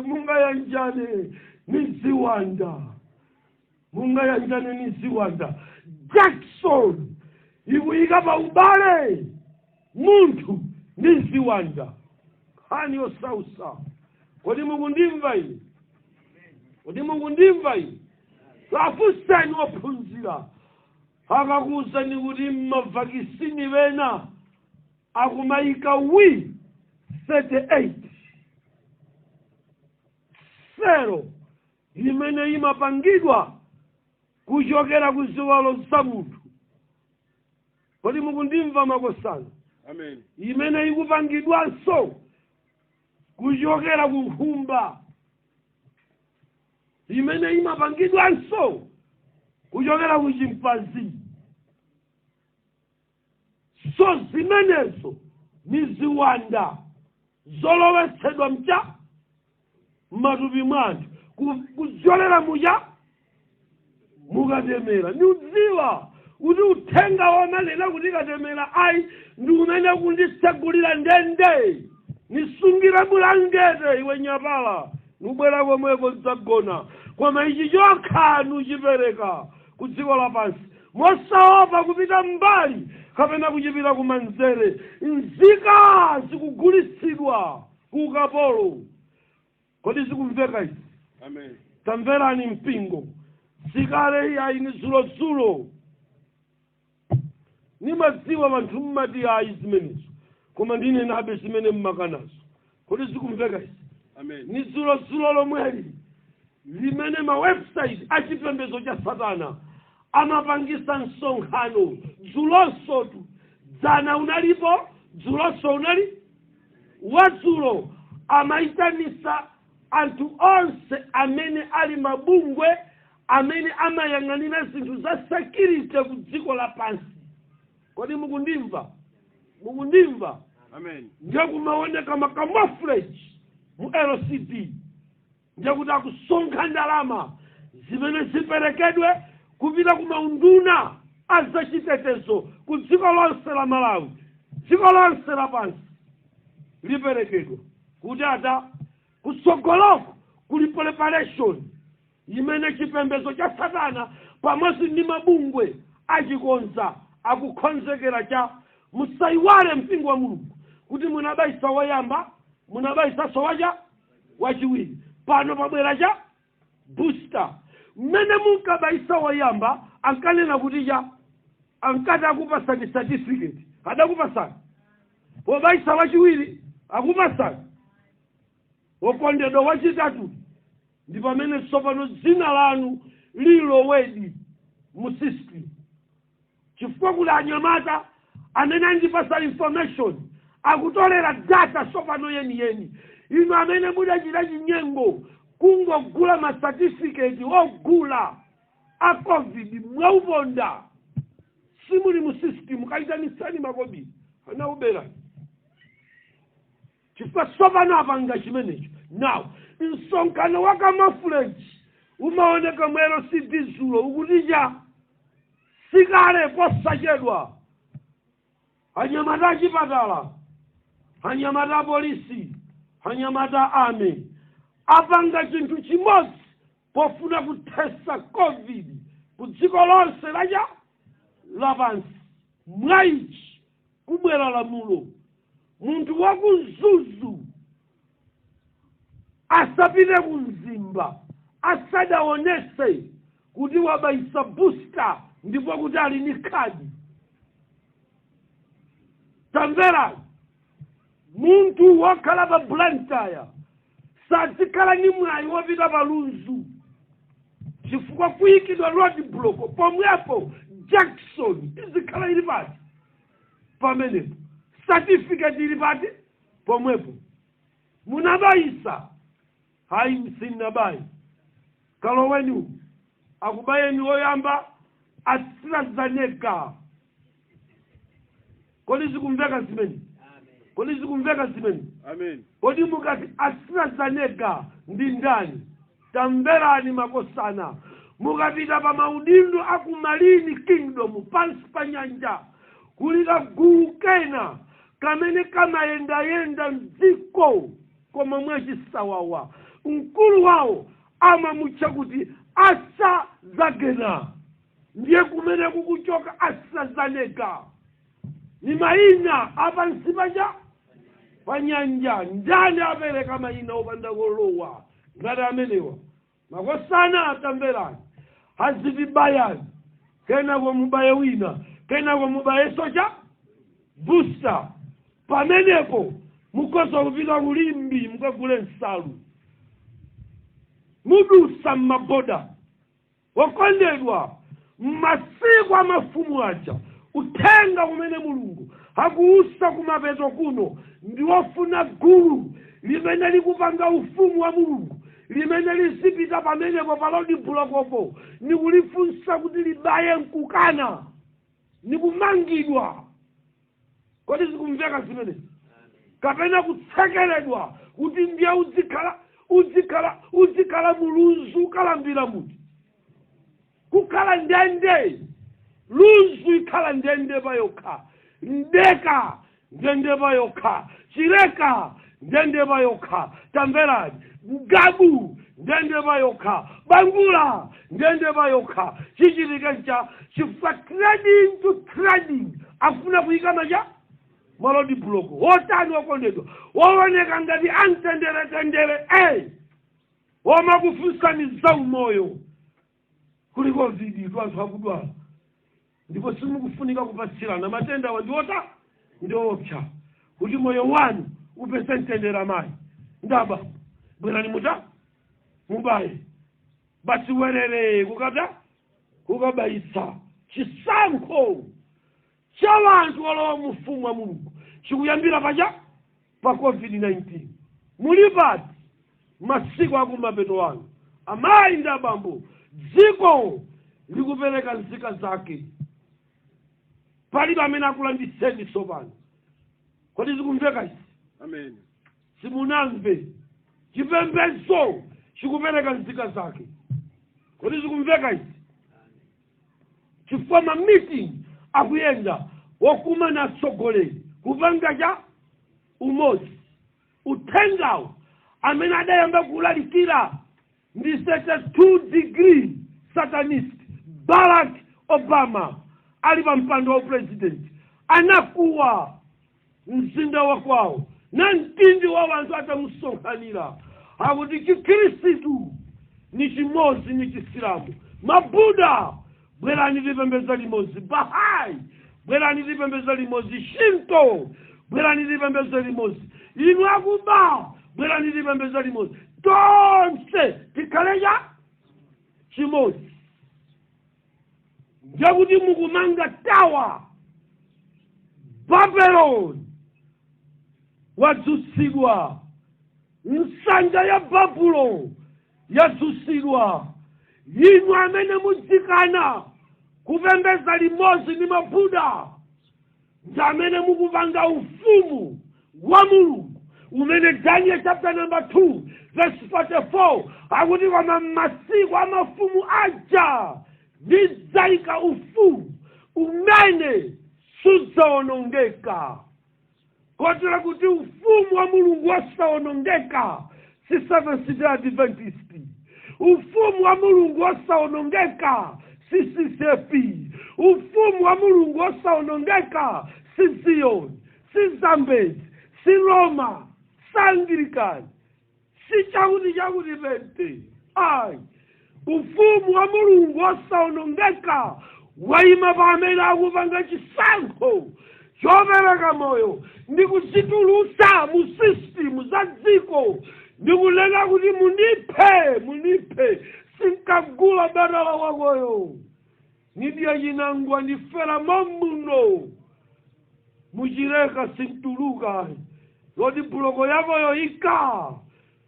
mungayanjane ni ziwanda, mungayanjane ni ziwanda." Jackson ikuyika pa ubale munthu ndi ziwanda. Nkhani yosausa. Kodi mukundimva ine? Kodi mukundimva ine? Afunseni ophunzira, akakuwuzani kuti mma vaccine wena akumayika W 38 sero imene imapangidwa kuchokera ku ziwalo za munthu. Kodi mukundimva, makosana? Amen. Imene ikupangidwanso kuchokera ku Kuchokera ku nkhumba imene imapangidwanso kuchokera ku chimpanzee. So zimenezo ni ziwanda zolowetsedwa mcha m'matupi mwanthu kuzyolera mucha mukatemera. Ndiudziwa kuti uthenga womanena kuti katemera ayi ndi umene kunditsegulira ndende, nisungire bulangete. Iwe nyapala, nubwera komweko, ndzagona. Koma ichi chokha nuchipereka ku dziko lapansi mosaopa kupita mbali kapena kuchipita kumanzere. Nzika zikugulitsidwa ku ukapolo. Kodi zikumveka izi? Amen. Tamverani mpingo, sikale ayi, ni zulozulu. Nimadziwa vanthu mmati ayi zimenezo, koma ndinenabe zimene mmakanazo. Kodi zikumveka izi? Amen. Ni zulozulo lomweli limene ma website achipembedzo cha satana amapangisa msonkhano dzulonsotu. Dzana unalipo, dzulonso unali wadzulo. Amayitanisa anthu onse amene ali mabungwe amene amayang'anira zinthu za security ku dziko lapansi. Kodi mukundimva? Mukundimva? Amen. Ndiye kumaoneka ma camouflage mu LCD. Ndiye kuti akusonkha ndalama zimene ziperekedwe kupita ku maunduna azachitetezo ku dziko lonse la Malawi, dziko lonse lapansi, liperekedwa kuti ata kutsogoloko kuli preparation imene chipembedzo cha satana pamodzi ndi mabungwe achikonza, akukonzekera cha. Musayiwale, mpingo wa Mulungu, kuti munabayisa woyamba, munabayisanso wacha wachiwiri, pano pabwera cha booster. Mmene munkabayisa woyamba ankanena kuti cha ankati akupasani certificate, adakupasani? Pobayisa wachiwiri akupasani? Wokondedwa, wachitatu ndi pamene tsopano dzina lanu lilowedi mu system, chifukwa kuli anyamata amene andipasa information, akutolera data tsopano yeniyeni. Inu amene mudachita chinyengo kungogula ma certificate ogula a COVID mwauponda, simuli mu system. Kaitanisani makobiri anaubera, chifukwa tsopano apanga chimenecho. Now msonkhano wa camouflage umaoneka mu LCD zulo ukuticha sikale posachedwa anyamata achipatala, anyamata apolisi, anyamata army apanga chinthu chimodzi pofuna kuthesa COVID ku dziko lonse lacha lapansi. Mwaichi kubwera lamulo, munthu wakuMzuzu asapite ku Mzimba asadaonese kuti wabayisa booster ndipo kuti ali ni khadi. Tamverani, munthu wokhala pa Blantyre sadzikhala ni mwayi wopita pa Lunzu, chifukwa kuyikidwa road block pomwepo. Jackson izikhala ili pati pamenepo? Certificate ili pati pomwepo? Munabayisa? Hayi, msinabayi. Kaloweni uku, akubayeni woyamba AstraZeneca. Kodi zikumveka zimene? Kodi zikumveka zimene? Amen. Kodi mukati AstraZeneca ndi ndani? Tamverani makosana, mukapita pa maudindo aku Marine Kingdom, pansi pa nyanja kuli kagulu kena kamene kamayendayenda mdziko koma mwachisawawa. Mkulu wawo amamutcha kuti Asazagena. Ndiye kumene kukuchoka AstraZeneca, ni mayina apansi pacha pa nyanja. Ndani apereka mayina opanda kolowa ngati amenewa? Makosana, tamverani, azitibayani, kenako mubaye wina, kenako mubayeso cha booster. Pamenepo mukhoza kupita kuLimbe mukagule nsalu, mudusa mmaboda. Wokondedwa, mmasiku a mafumu aja, uthenga umene Mulungu Akuusa kumapeto kuno ndiwofuna gulu limene likupanga ufumu wa Mulungu, limene lizipita pamenepo pa road block po nikulifunsa kuti libaye, nkukana nikumangidwa. Kodi zikumveka zimenezi? Kapena kutsekeredwa kuti ndiye uzikhala mulunzu, ukalambira muti kukhala ndende. Lunzu ikhala ndende payokha, Ndeka ndende payokha, Chileka ndende payokha, tamverani, Ngabu ndende payokha, Bangula ndende payokha. Chichitika ncha chifukwa trading to trading afuna kuyika macha ma road block wotani, okondedwa, wooneka ngati amtenderetendere, ey, womakufunsani za umoyo. Kuli COVID, anthu akudwala, ndipo simukufunika kupatsirana matenda awa, ndiwota ndiopsa. Kuti moyo wanu upeze mtendere, amayi ndaba, bwerani muta mubaye basi, werere kukata kukabayitsa. Chisankho cha wanthu olowa mu ufumu wa Mulungu chikuyambira pacha pa COVID-19. Muli pati masiku akumapeto anu, amayi ndi abambo? Dziko likupereka nzika zake, palibe amene akulanditseni tsopano. Kodi zikumveka izi? Amen. Simunamve. Chipembedzo chikupereka nzika zake. Kodi zikumveka izi? Chifukwa ma meeting akuyenda wokumana atsogoleri kupanga cha umodzi. Uthengawo amene adayamba kulalikira ndi 32 degree satanist Barack Obama ali pa mpando wa president, anakuwa mzinda wa kwawo na mtindi wa wanthu atamusonkhanira, akuti Chikhristu ni chimodzi ni Chisilamu, Mabuda bwerani tipembedza limodzi, Bahai bwerani tipembedza limodzi, Shinto bwerani tipembedza limodzi, inu akuba bwerani tipembedza limodzi, tonse tikhale cha chimodzi. Ndiye mukumanga tower. Babeloni wadzutsidwa, nsanja ya Babulo yadzutsidwa. Inu amene mudzikana kupembedza limodzi ndi Mabuda ndi amene mukupanga ufumu wa Mulungu umene Daniel chapter number 2 verse 44 akuti, "Koma m'masiku a mafumu aja ndidzayika ufumu umene sudzawonongeka." Kotera kuti ufumu wa Mulungu wosawonongeka si Seventh Day Adventist, ufumu wa Mulungu wosawonongeka si CCAP, ufumu wa Mulungu wosawonongeka si Zion, si Zambezi, si Roma, si Anglican, si chakuti chakuti pente, ayi. Ufumu wa Mulungu wosawonongeka wayima pa amene akupanga chisankho chopereka moyo ndi kudzitulutsa mu system za dziko ndi kunena kuti, "Muniphe, muniphe, sinkagula batala wakoyo, nidya chinangwa, ndifera momuno muchileka, sintuluka road block yakoyo ika,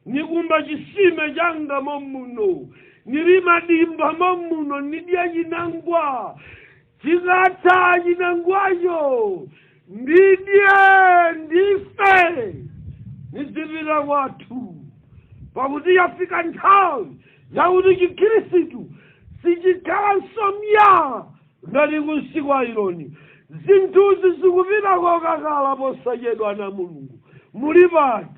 nikumba chisime changa momuno, nilima dimba momuno, nidya chinangwa, chikatha chinangwacho ndidye, ndife, nizipita kwathu." Pakuti yafika nthawi yakuti Chikhristu sichikhalanso mya ngati kunsi kwa ironi. Zinthuzi zikupita kokakala posachedwa. Na Mulungu muli pati?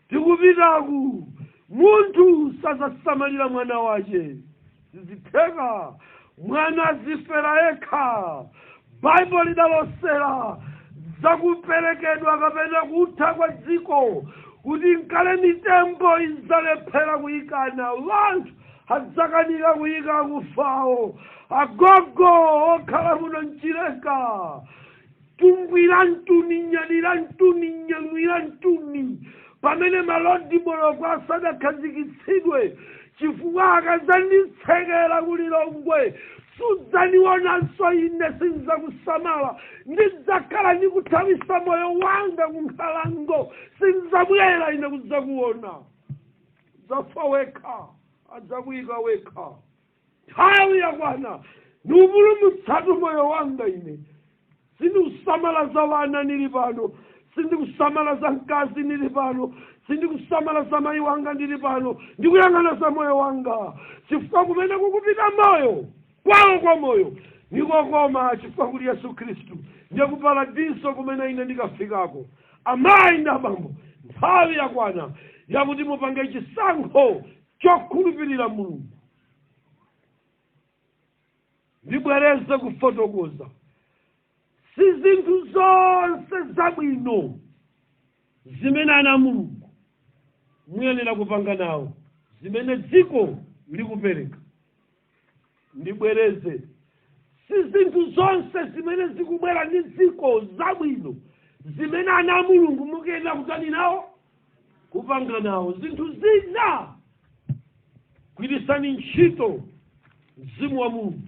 Tikupitaku munthu sazasamalira mwana wace, zizitheka mwana azifera yekha. Baibulo lidalosera zakuperekedwa kapena kutha kwa dziko kuti nkale mitembo idzalephera kuyikana, wanthu adzakanika kuyika akufawo. Agogo okhala muno mchileka, tungwira mtuni, nyadira mtuni, nyamwira mtuni, pamene ma road block asadakhazikitsidwe, chifukwa akazanditsekera kulilongwe. Sudzanionanso ine, sinzakusamala, ndidzakhala ndikuthawisa moyo wanga kunkhalango, sinzabwera ine kudzakuona. Udzafa wekha, adzakuyika wekha. Nthawi yakwana, niupulumutsatu moyo wanga ine. Sindikusamala za vana nili pano, sindikusamala za mkazi nili pano, sindikusamala za mayi wanga ndili pano, ndikuyang'ana za moyo wanga, chifukwa kumene kukupita moyo kwawo kwa moyo nikokoma, chifukwa kuli Yesu Khristu, ndiye ku paradiso kumene ine ndikafikako. Amayi ndi abambo, nthawi yakwana yakuti mupange chisankho chokhulupirira Mulungu. Ndibwereze kufotokoza: si zinthu zonse zabwino zimene ana Mulungu muyenera kupanga nawo zimene dziko likupereka. Ndibwereze: si zinthu zonse zimene zikubwera ndi dziko zabwino zimene ana Mulungu mukuyenera kutani nawo, kupanga nawo. Zinthu zina gwirisani ntchito mzimu wa Mulungu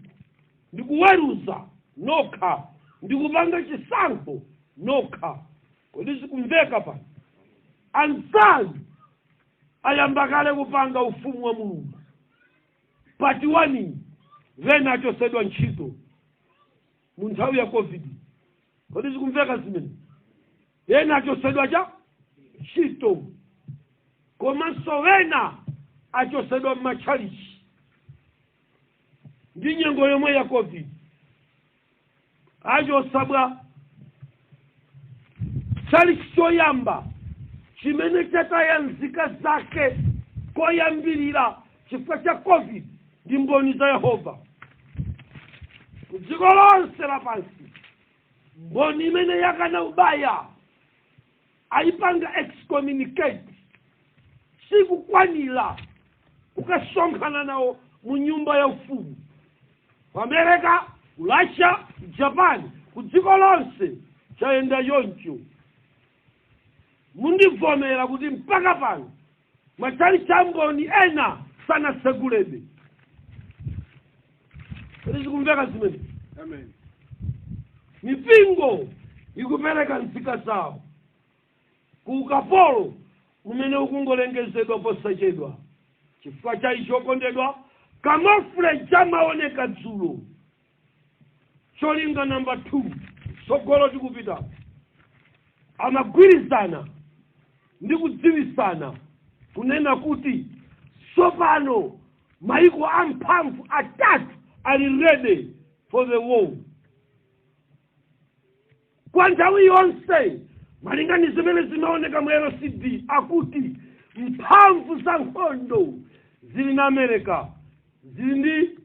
ndikuweruza nokha, ndikupanga chisankho nokha. Kodi zikumveka pano? Anzanu ayamba kale kupanga ufumu wa Mulungu part 1. Vena achosedwa ntchito mu nthawi ya COVID. Kodi zikumveka zimene? Ena achosedwa cha ntchito, komanso wena achosedwa m'matchalichi ndi nyengo yomwe ya COVID. Achosabwa tchalichi choyamba chimene chataya nzika zake koyambirira chifukwa cha COVID ndi Mboni za Yehova ku dziko lonse lapansi. Mboni imene yakana ubaya ayipanga excommunicate, sikukwanira kukasonkhana nawo mu nyumba ya ufumu ku America, ku Russia, ku Japan, ku dziko lonse chayenda choncho. Mundivomera kuti mpaka pano matchalichi a Mboni ena sanasegulebe. Kodi zikumveka zimene? Amen. Mipingo ikupereka nzika zawo ku ukapolo umene ukungolengezedwa posachedwa. Chifukwa cha icho, okondedwa, camouflage amaoneka dzulo. Cholinga namba 2, tsogolo tikupita, amagwirizana ndi kudziwisana kunena kuti tsopano maiko amphamvu atatu ali ready for the war kwa nthawi yonse. Malinga ndi zimene zimaoneka mu LCD, akuti mphamvu za nkhondo zili na America, zili ndi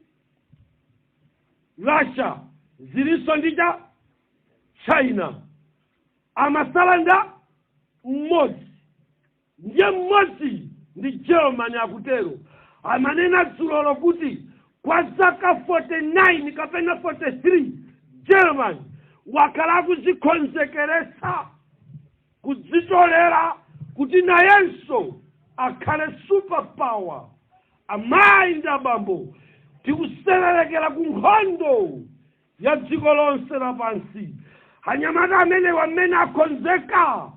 Russia, zilinso ndi cha China. Amasalanda mmodzi, ndiye mmodzi ndi Germany. Akutero amanena dzulolo kuti kwa zaka 49 kapena 43 Germany wakhala akuzikonzekeretsa kudzitolera kuti nayenso akhale super power. Amayi ndi abambo, tikusererekera ku nkhondo ya dziko lonse lapansi. Anyamata amene wamene akonzeka,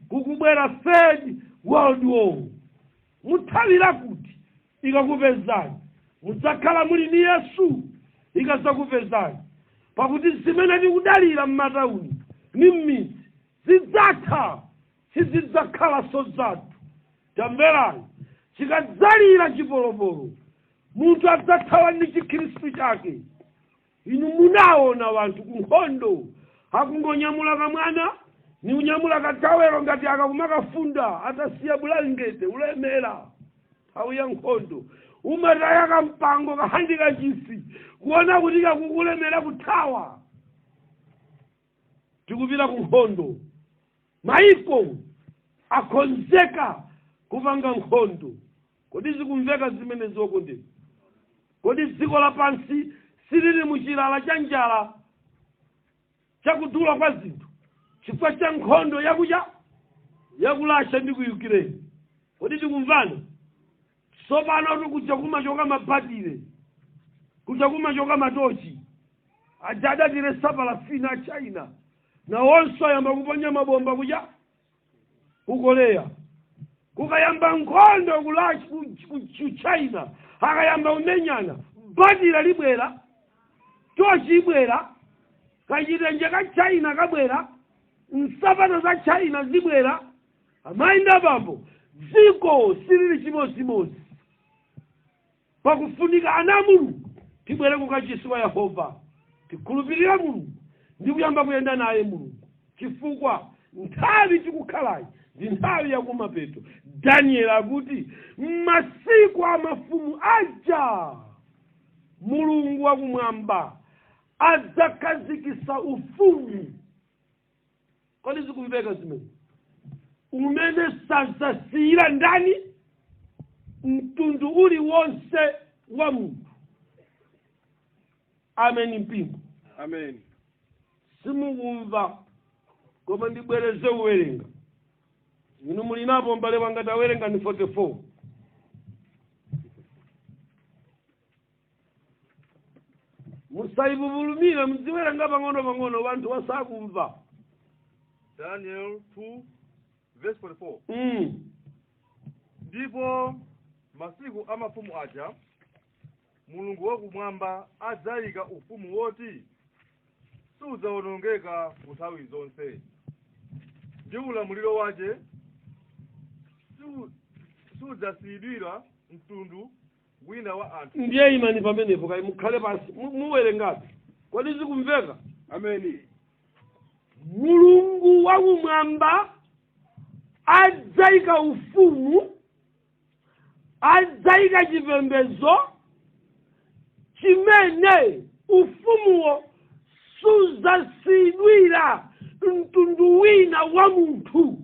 kukubwera Third World War. Muthawira kuti ikakupezani? Mudzakhala muli ndi Yesu ikadzakupezani, pakuti zimene tikudalira m'matawuni ni m'midzi zidzatha, sizidzakhala zathu. Tamverani, chikadzalira chipolopolo munthu adzathawa ndi chikhristu chake. Inu munaona wanthu ku nkhondo akungonyamula kamwana ni unyamula katawero ngati akakumakafunda, atasiya bulangete ulemera. Nthawi ya nkhondo umataya kampango kahandika chisi kuona kuti kakukulemera kuthawa. Tikupita ku nkhondo, maiko akonzeka kupanga nkhondo. Kodi zikumveka zimene, zokondedwa? Kodi dziko lapansi silili muchilala cha njala, chakudula kwa zinthu chifukwa cha nkhondo yakucha yaku Russia ndi ku Ukraine? Kodi tikumvana? Tsopano tikuja kumachoka mabatire. Kuja kumachoka matochi aja adatiresa palafina a China, nawonso ayamba kuponya mabomba kuja ku Korea. Kukayamba nkhondo ku China, akayamba kumenyana, batira libwera, tochi ibwera, kachitenje ka China kabwera, nsapato za China zibwera. Amayi ndi abambo, dziko silili chimodzimodzi. Pakufunika ana a Mulungu tibwere kukachisi wa Yehova, tikhulupirire Mulungu ndi kuyamba kuyenda naye Mulungu, chifukwa nthawi tikukhalayi ndi nthawi yakumapeto. Daniel akuti m'masiku a mafumu aja Mulungu wakumwamba adzakhazikisa ufumu. Kodi zikumveka zimene? Umene sadzasiyira ndani? Mtundu uliwonse wa munthu. Ameni, mpingo. Amen. Simukumva, koma ndibwereze kuwerenga. Inu muli napo, mbale wanga, tawerenga ni 44. Musayipupulumire, muziwerenga pang'ono pang'ono, wanthu wasakumva. Daniel 2 verse 44. Ndipo masiku a mafumu aja Mulungu wakumwamba adzayika ufumu woti sudzawonongeka ku nthawi zonse, ndi ulamuliro wace sudzasiyidwira mtundu wina wa anthu. Ndiye imani pamenepo, kayi mukhale pansi, muwerengabe. Kodi zikumveka? Ameni. Mulungu wakumwamba adzayika ufumu, adzayika chipembedzo chimene ufumuwo sudzasiyidwira mtundu wina wa munthu.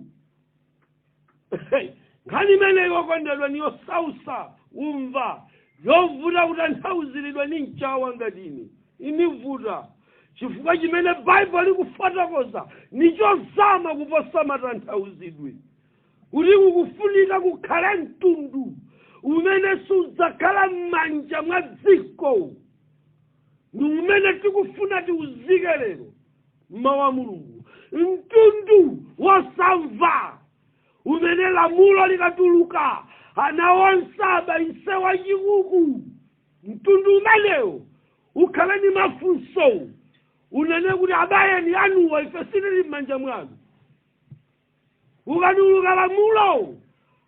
Nkhani imeneyi, okondedwa, ni yosausa umva, yovuta kutanthauziridwa ni mchawa ngati ine. Inivuta chifukwa chimene Baibulo likufotokoza ni chozama kuposa matanthauzidwe, kuti kukufunika kukhale mtundu umene sudzakhala m'manja mwa dziko, ndi umene tikufuna tiuzike lero mmawu a Mulungu. Mtundu wosamva umene lamulo likatuluka ana onse abayise wachikuku. Mtundu umenewo ukhale ni mafunso, unene kuti abayeni anuwa, ife sitili m'manja mwanu. Ukatuluka lamulo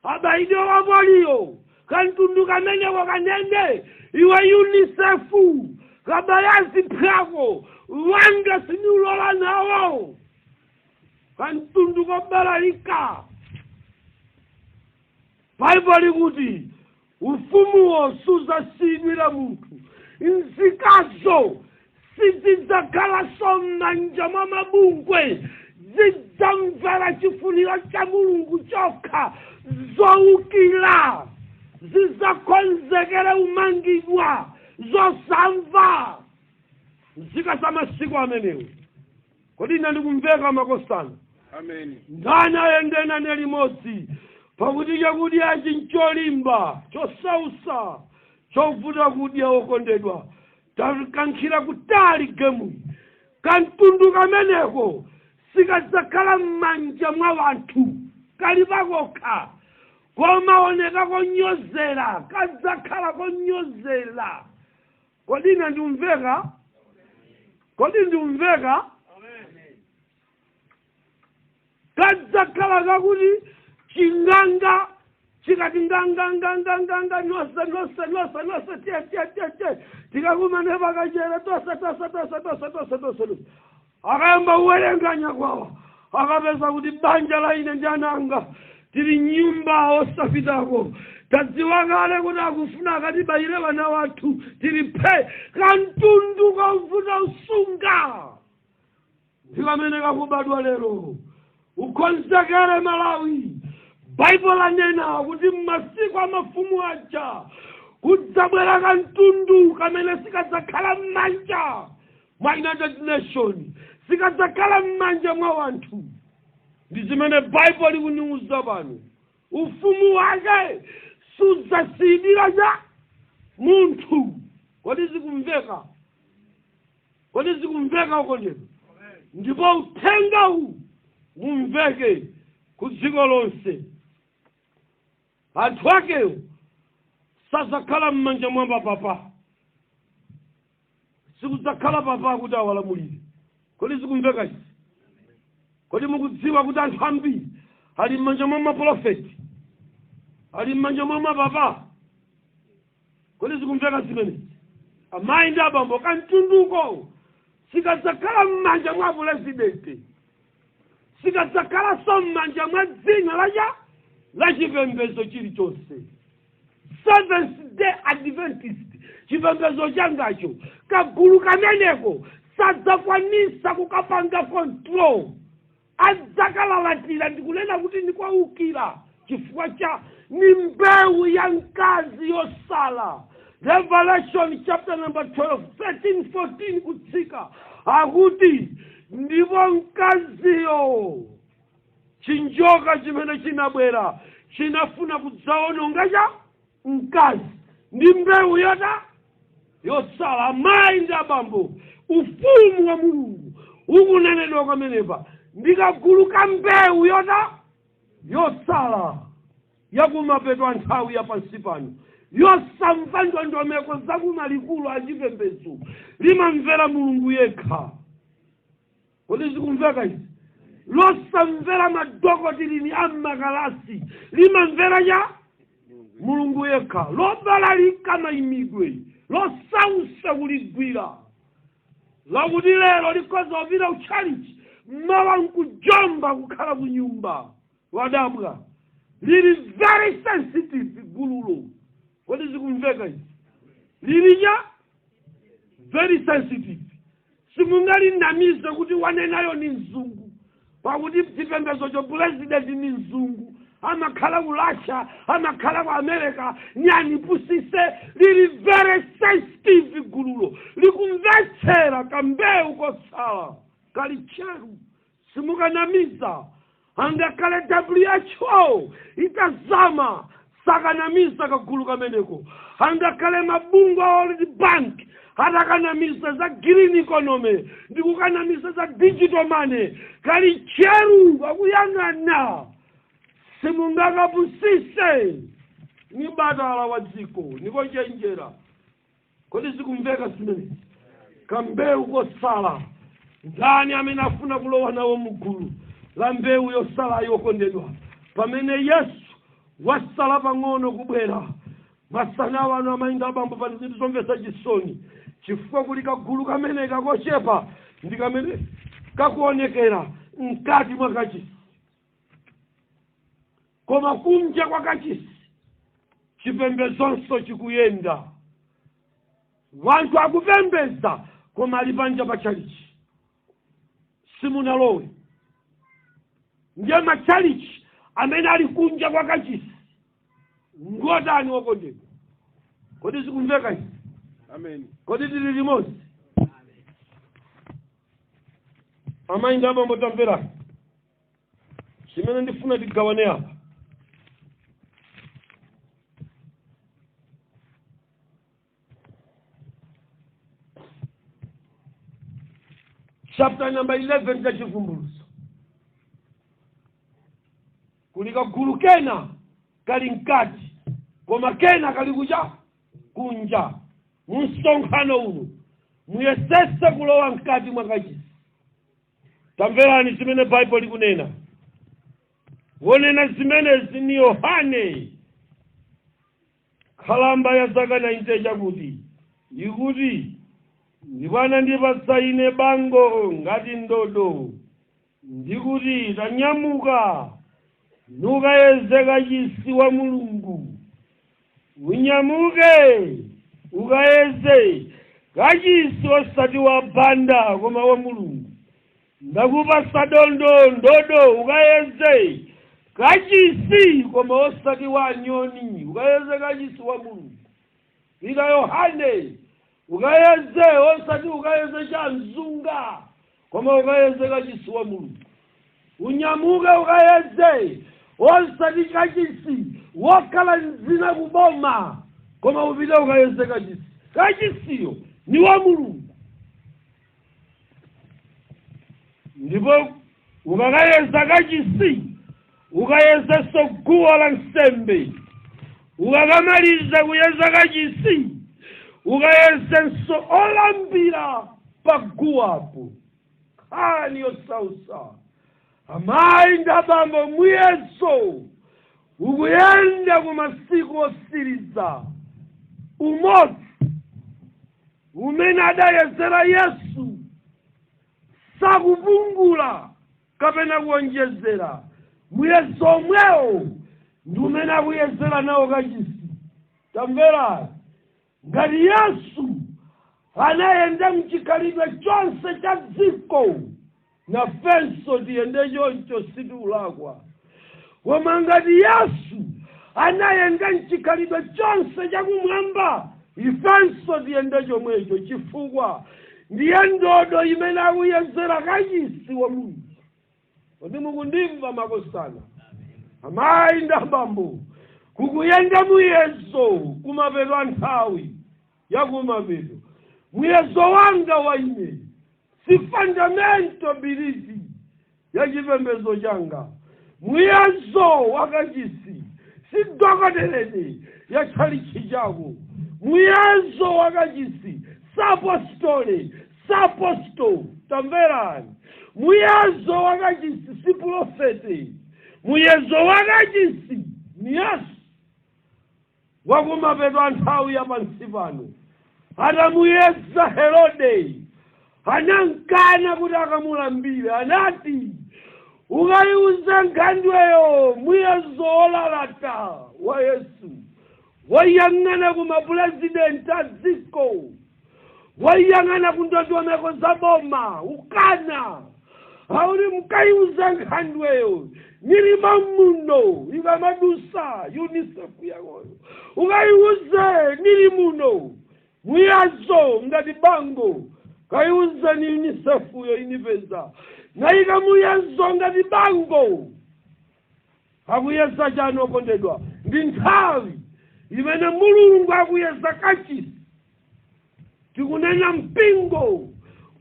abayidwe wa poliyo, kamtundu kameneko kanene, iwe UNICEF, kabayazi phwako wanga siniulola nawo. Kamtundu kobalalika. Baibulo likuti ufumuwo sudzasiyidwira munthu, nzikazo sizidzakhalanso m'manja mwa mabungwe, zidzamvera chifuniro cha Mulungu chokha. Zowukira zidzakonzekere umangidwa, zosamva, nzika za masiku amenewo. Kodi ine ndikumveka, makosana? Amen. Ndani ayende nane limodzi? Pakuti chakudyachi ncholimba, chosausa, chovuta kudya. Okondedwa, takankhira kutali gemuyi. Kamtundu kameneko sikadzakhala m'manja mwa wanthu, kali pakokha, komaoneka konyozera, kadzakhala konyozera. Kodi ine ndiumveka? Kodi ndiumveka? Kadzakhala kakuti chinganga chikati nganganganganganga, nonse nonse nonse nonse, tiye tiye tiye tiye, tikakumane pakachere, tonse tonse tonse tonse tonse tonse tonse. Akayamba kuwerenga nyakwawa, akapeza kuti banja la ine ndi ananga tili nyumba osapitako, tadziwa kale kuti akufuna akatibayire vana wathu, tili phe. Kamtundu kovuta usunga ndi kamene kakubadwa lero. Ukonzekere, Malawi. Baibulo lanena kuti m'masiku a mafumu aja kudzabwera kamtundu kamene sikadzakhala m'manja mwa United Nation, sikadzakhala m'manja mwa wanthu. Ndi zimene Baibulo likuniuza pano. Ufumu wake sudzasiyidwira cha munthu. Kodi zikumveka? Kodi zikumveka, okondedwa? Ndipo uthengawu umveke ku dziko lonse. Anthu akewo sazakhala m'manja mwa papa, sikudzakhala papa kuti awalamulire. Kodi zikumveka izi? Kodi mukudziwa kuti anthu ambiri ali m'manja mwa maprofeti, ali m'manja mwa mapapa? Kodi zikumveka zimenezi, amayi ndi abambo? Kamtunduko sikadzakhala m'manja mwa purezidenti, sikadzakhalanso m'manja mwa dzina lacha la chipembedzo chilichonse. Seventh Day Adventist, chipembedzo changacho, kagulu kameneko sadzakwanisa kukapanga control, adzakalalatira ndikunena kuti ndikwaukira, chifukwa cha ni mbewu ya mkazi yosala. Revelation chapter number 12, 13, 14 kutsika akuti, ndipo mkaziyo, chinjoka chimene chinabwera chinafuna kudzaononga cha mkazi ndi mbewu yota yosala. Amayi ndi abambo, ufumu wa Mulungu ukunenedwa pamenepa ndi kagulu ka mbewu yota yosala yakumapeto a nthawi ya pansi pano, yosamva ndondomeko zakumalikulu achipembedzo, limamvera Mulungu yekha. Kodi zikumveka izi? Losamvera madokotilini a mmakalasi, limamvera cha Mulungu yekha, lobalalika mayimidwe, losausa kuligwira, lakuti lero likhoza kupita kutchalichi, mawa nkujomba kukhala ku nyumba, wadabwa. Lili very sensitive gululo. Kodi zikumveka izi? Lili cha very sensitive, simungalinamize kuti wanenayo ni mzungu, pakuti chipembedzo cho president ni mzungu, amakhala ku Russia, amakhala ku America, nyani pusise. Lili very sensitive gululo, likumvetsera. Kambewu kotsala kali tcheru, simukanamiza. Angakhale WHO itazama, sakanamiza kagulu kameneko. Angakhale mabungwe a World Bank atakanamiza za green economy ndi kukanamiza za digital money, kali tcheru, kakuyang'ana, simungakapusise. Ni batala wa dziko, nikochenjera. Kodi zikumveka zimenezi? Kambewu kosala, ndani amene afuna kulowa nawo mugulu la mbewu yosala, yokondedwa, pamene Yesu wasala pang'ono kubwera masana wano? Amayi ndi abambo, pali zinthu zomvetsa chisoni, chifukwa kuli kagulu kameneka kochepa ndi kamene kakuonekera mkati mwa kachisi, koma kunja kwa kachisi chipembedzonso chikuyenda. Wanthu akupembedza, koma ali panja pa tchalichi, simunalowe. Ndiye matchalichi amene ali kunja kwa kachisi ngotani, wokondedwa? Kodi zikumveka izi? Amen. Kodi tili limodzi, amayi ndi abambo? Tamverani chimene ndifuna tigawane apa. Chapter number 11 cha Chivumbulutso, kuli kagulu kena kali mkati, koma kena kali kucha kunja. Msonkhano uno muyesese kulowa mkati mwa kachisi. Tamverani zimene Baibulo likunena. Wonena zimenezi ni Yohane, khalamba ya zaka 90 chakuti. Ikuti, "Ndipo anandipatsa ine bango ngati ndodo, ndikuti, 'Tanyamuka, nukayeze kachisi wa Mulungu.'" Unyamuke ukayeze kachisi, osati wa banda, koma wa Mulungu. Ndakupasa dondo, ndodo, ukayeze kachisi, koma osati wa nyoni, ukayeze kachisi wa Mulungu. Pita Yohane, ukayeze, osati ukayeze cha mzunga, koma ukayeze kachisi wa Mulungu. Unyamuke ukayeze, osati kachisi wokhala mzina kuboma, koma upite ukayeze kachisi. Kachisiyo ni wa Mulungu, ndipo ukakayeza kachisi, ukayezenso guwa la nsembe. Ukakamaliza kuyeza kachisi, ukayezenso olambira pa guwapo. Nkhani yosausa, amayi ndi abambo, muyezo ukuyenda ku masiku osiriza. Umodzi umene adayezera Yesu sakupungula kapena kuonjezera. Muyezo omwewo ndi umene akuyezera nawo kachisi. Tamverani, ngati Yesu anayenda mchikhalidwe chonse cha dziko, nafenso tiyende choncho, sitiulakwa. Koma ngati Yesu anayenda mchikhalidwe chonse chakumwamba, ifenso tiyende chomwecho, chifukwa ndiye ndodo imene akuyezera kachisi wa Mulungu. Kodi mukundimva, makosana, amayi ndi abambo? Kukuyenda muyezo kumapeto a nthawi yakumapeto. Muyezo wanga wa ine si fundamental belief ya chipembedzo changa. Muyezo wakachisi si doctrine ya tchalitchi chako. Muyezo wakachisi sapostole saposto. Tamverani, muyezo wakachisi si profeti. Muyezo wakachisi ni Yesu wakumapeto a nthawi ya pansi pano. Atamuyeza Herode, anankana kuti akamulambire. Anati, "Ukayiuze nkhandweyo." Muyezo wolalata wa Yesu wayang'ana ku mapurezidenti a dziko, wayang'ana ku ndondomeko za boma, ukana auli. "Mkayiuze nkhandweyo nilima muno." Ikamadusa UNICEF yakoyo, "Ukayiuze nili muno." Muyezo ngati bango, kayiuze ni UNICEF yo inipeza. Nayika muyezo ngati bango. Akuyeza chani, okondedwa? Ndi nthawi imene Mulungu akuyeza kachisi, tikunena mpingo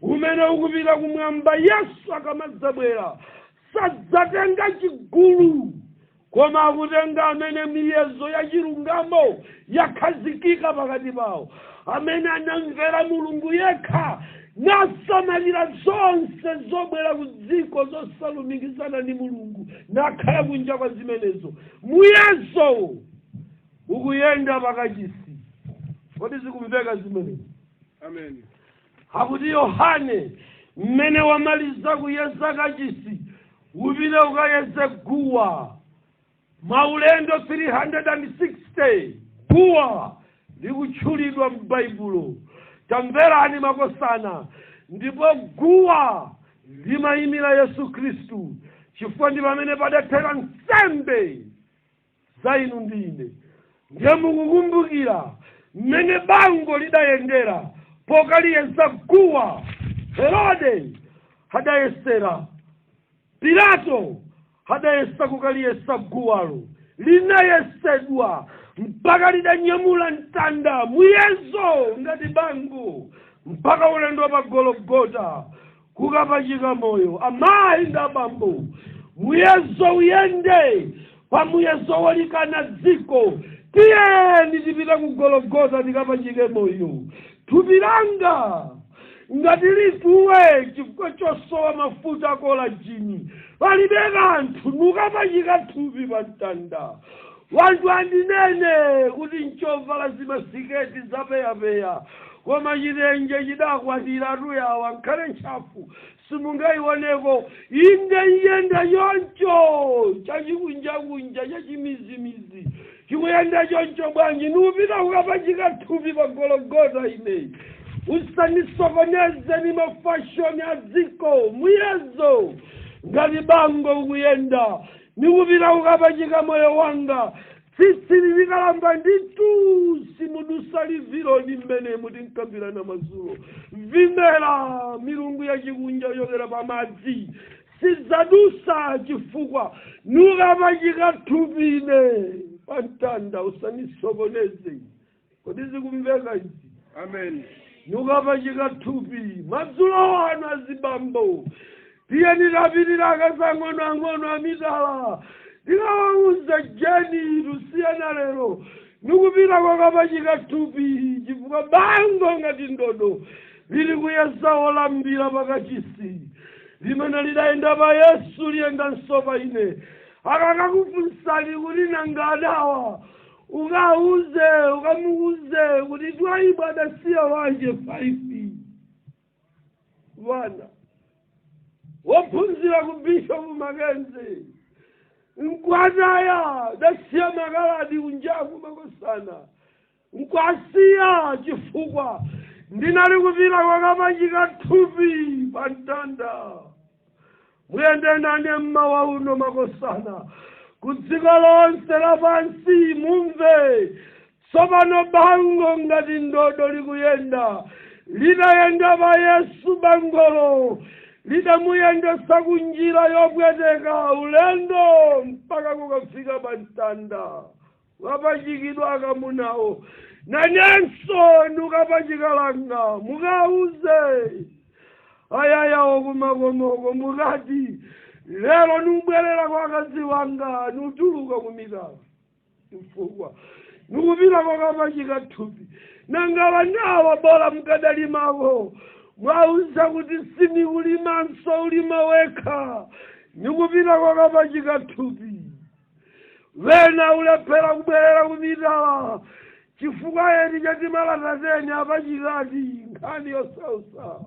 umene ukupita kumwamba. Yesu akamadzabwera sadzatenga chigulu, koma akutenga amene miyezo ya chilungamo yakhazikika pakati pawo, amene anamvera Mulungu yekha nasamalira zonse zobwera ku dziko zosalumikizana ndi Mulungu, nakhala kunja kwa zimenezo. Muyezo ukuyenda pakachisi. Kodi zikumveka zimenezo? Amen. Akuti, "Yohane, mmene wamaliza kuyeza kachisi, upite ukayeze guwa." Maulendo 360 guwa likutchulidwa m'Baibulo. Tamverani, makosana, ndipo guwa limayimira Yesu Khristu, chifukwa ndi pamene padathera nsembe za inu ndi ine. Ndiye mukukumbukira mmene bango lidayendera pokaliyeza guwa. Herode adayesera, Pilato adayesa kukaliyesa guwalo, linayesedwa mpaka lidanyamula mtanda. Muyezo ngati bango mpaka ulendo pa Gologota kukapachika moyo. Amayi ndi abambo, muyezo uyende pa muyezo wolikana dziko. Tiyeni tipite ku Gologota tikapachike moyo. Thupi langa ngati lituwe chifukwa chosowa mafuta akolajini, palibe kanthu, nukapachika thupi pa mtanda. Wanthu andinene kuti nchovala zimasiketi zapeyapeya, koma chitenje chidakwatira tuyawa, nkhale ntchafu simungayioneko. Inde, iyenda choncho, chachikunjakunja, chachimizimizi chikuyenda choncho bwanji? Niupita kukapachika thupi pa Gologota. Ine usanisokoneze ni mafashoni a dziko. Muyezo ngati bango ukuyenda, nikupita kukapachika moyo wanga. Tsitsi lilikalamba ndithu, simudusa liviloni mmene mutinkambirana madzulo. Vimera milungu yachikunja yochokera pamadzi sidzadusa, chifukwa nukapachika thupi ine pamtanda. Usanisokoneze. Kodi zikumveka izi? Amen. Nukapachika thupi madzulo ano. Azibambo, tiyeni tapitira akazang'onoang'ono amitala, tikawauza jeni tusiyana lero, nikupita kwakapachika thupi, chifukwa bango ngati ndodo lili kuyesa olambira pakachisi limene lidayenda pa Yesu liyendanso pa ine. Akakakufunsani kuti nanga adawa, ukauze, ukamuuze kuti Twaibu adasiya wanje 5 vana, wophunzira ku Bishop Mackenzie, nkwataya dasiya makaladi kunjaku makosana, nkwasiya chifukwa ndinali kupita kwakapachika thupi pa mtanda. Muyende nane mmawa uno makosana, ku dziko lonse lapansi mumve tsopano bango ngati ndodo likuyenda. Lidayenda pa Yesu, bangolo lidamuyendesa ku njira yopweteka, ulendo mpaka kukafika pa mtanda, wapachikidwa akamunawo. Nanenso ndikapachika langa. Mukauze ayayawo kumakomoko, mukati lero nubwerera kwa akazi wanga, nutuluka kumitala chifukwa nikupita kwakapachika thupi. Nanga wanawa, bola mukadalimako, mwauza kuti sinikulimanso, ulima wekha, nikupita kwakapachika thupi. Wena ulephera kubwerera kumitala chifukwa eni chatimalatazeni apachikati. Nkhani yosausa,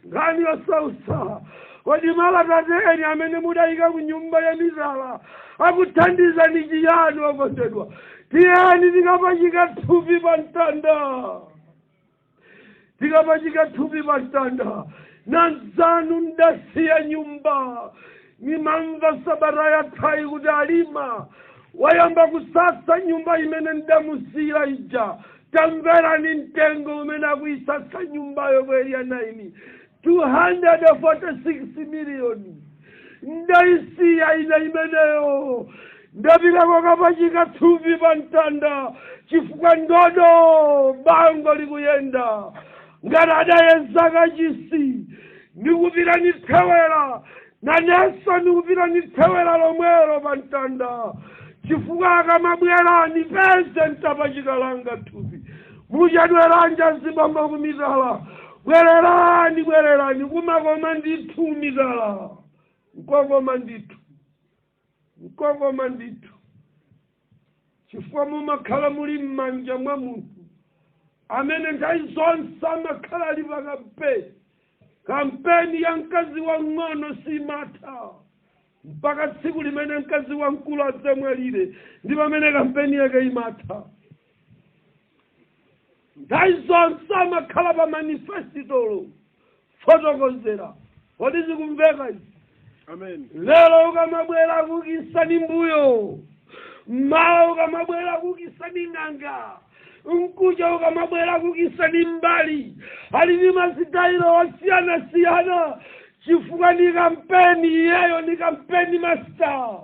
nkhani yosausa. Kodi malatateni amene mudayika ku nyumba ya mitala akuthandizani chiyani? Okondedwa, tiyeni tikapachika thupi pa mtanda, tikapachika thupi pa mtanda. Nanzanu ndasiya nyumba, nimamva sabata yathayi kuti alima wayamba kusasa nyumba imene ndamusiyira ija. Tamverani mtengo umene akuyisasa nyumbayo ku Area 9, 246 miliyoni. Ndayisiya ine imeneyo, ndapita kwakapachika thupi pa mtanda, chifukwa ndodo bango likuyenda ngati adayeza kachisi. Ndikupita nithewera, nanenso ndikupita nithewera lomwelo pa mtanda, chifukwa akamabwera nipeze ntapachika langa thupi. Muchadweranja zibambo kumitala? Bwererani, bwererani, kumakoma ndithu mitala, nkokoma ndithu, nkokoma ndithu, chifukwa mumakhala muli m'manja mwa munthu amene nthawi zonse amakhala ali pa kampeni. Kampeni ya mkazi wang'ono simatha mpaka tsiku limene mkazi wamkulu adzamwalire, ndi pamene kampeni yake imatha. Nthawi zonse amakhala pa manifestolo fotokozera. Kodi zikumveka izi? Amen. Lero ukamabwera kukisani mbuyo, mmawa ukamabwera kukisani ng'anga, mkuja ukamabwera kukisani mbali, ali ndi masitayilo osiyanasiyana, chifukwa ni kampeni iyeyo, ni campaign master.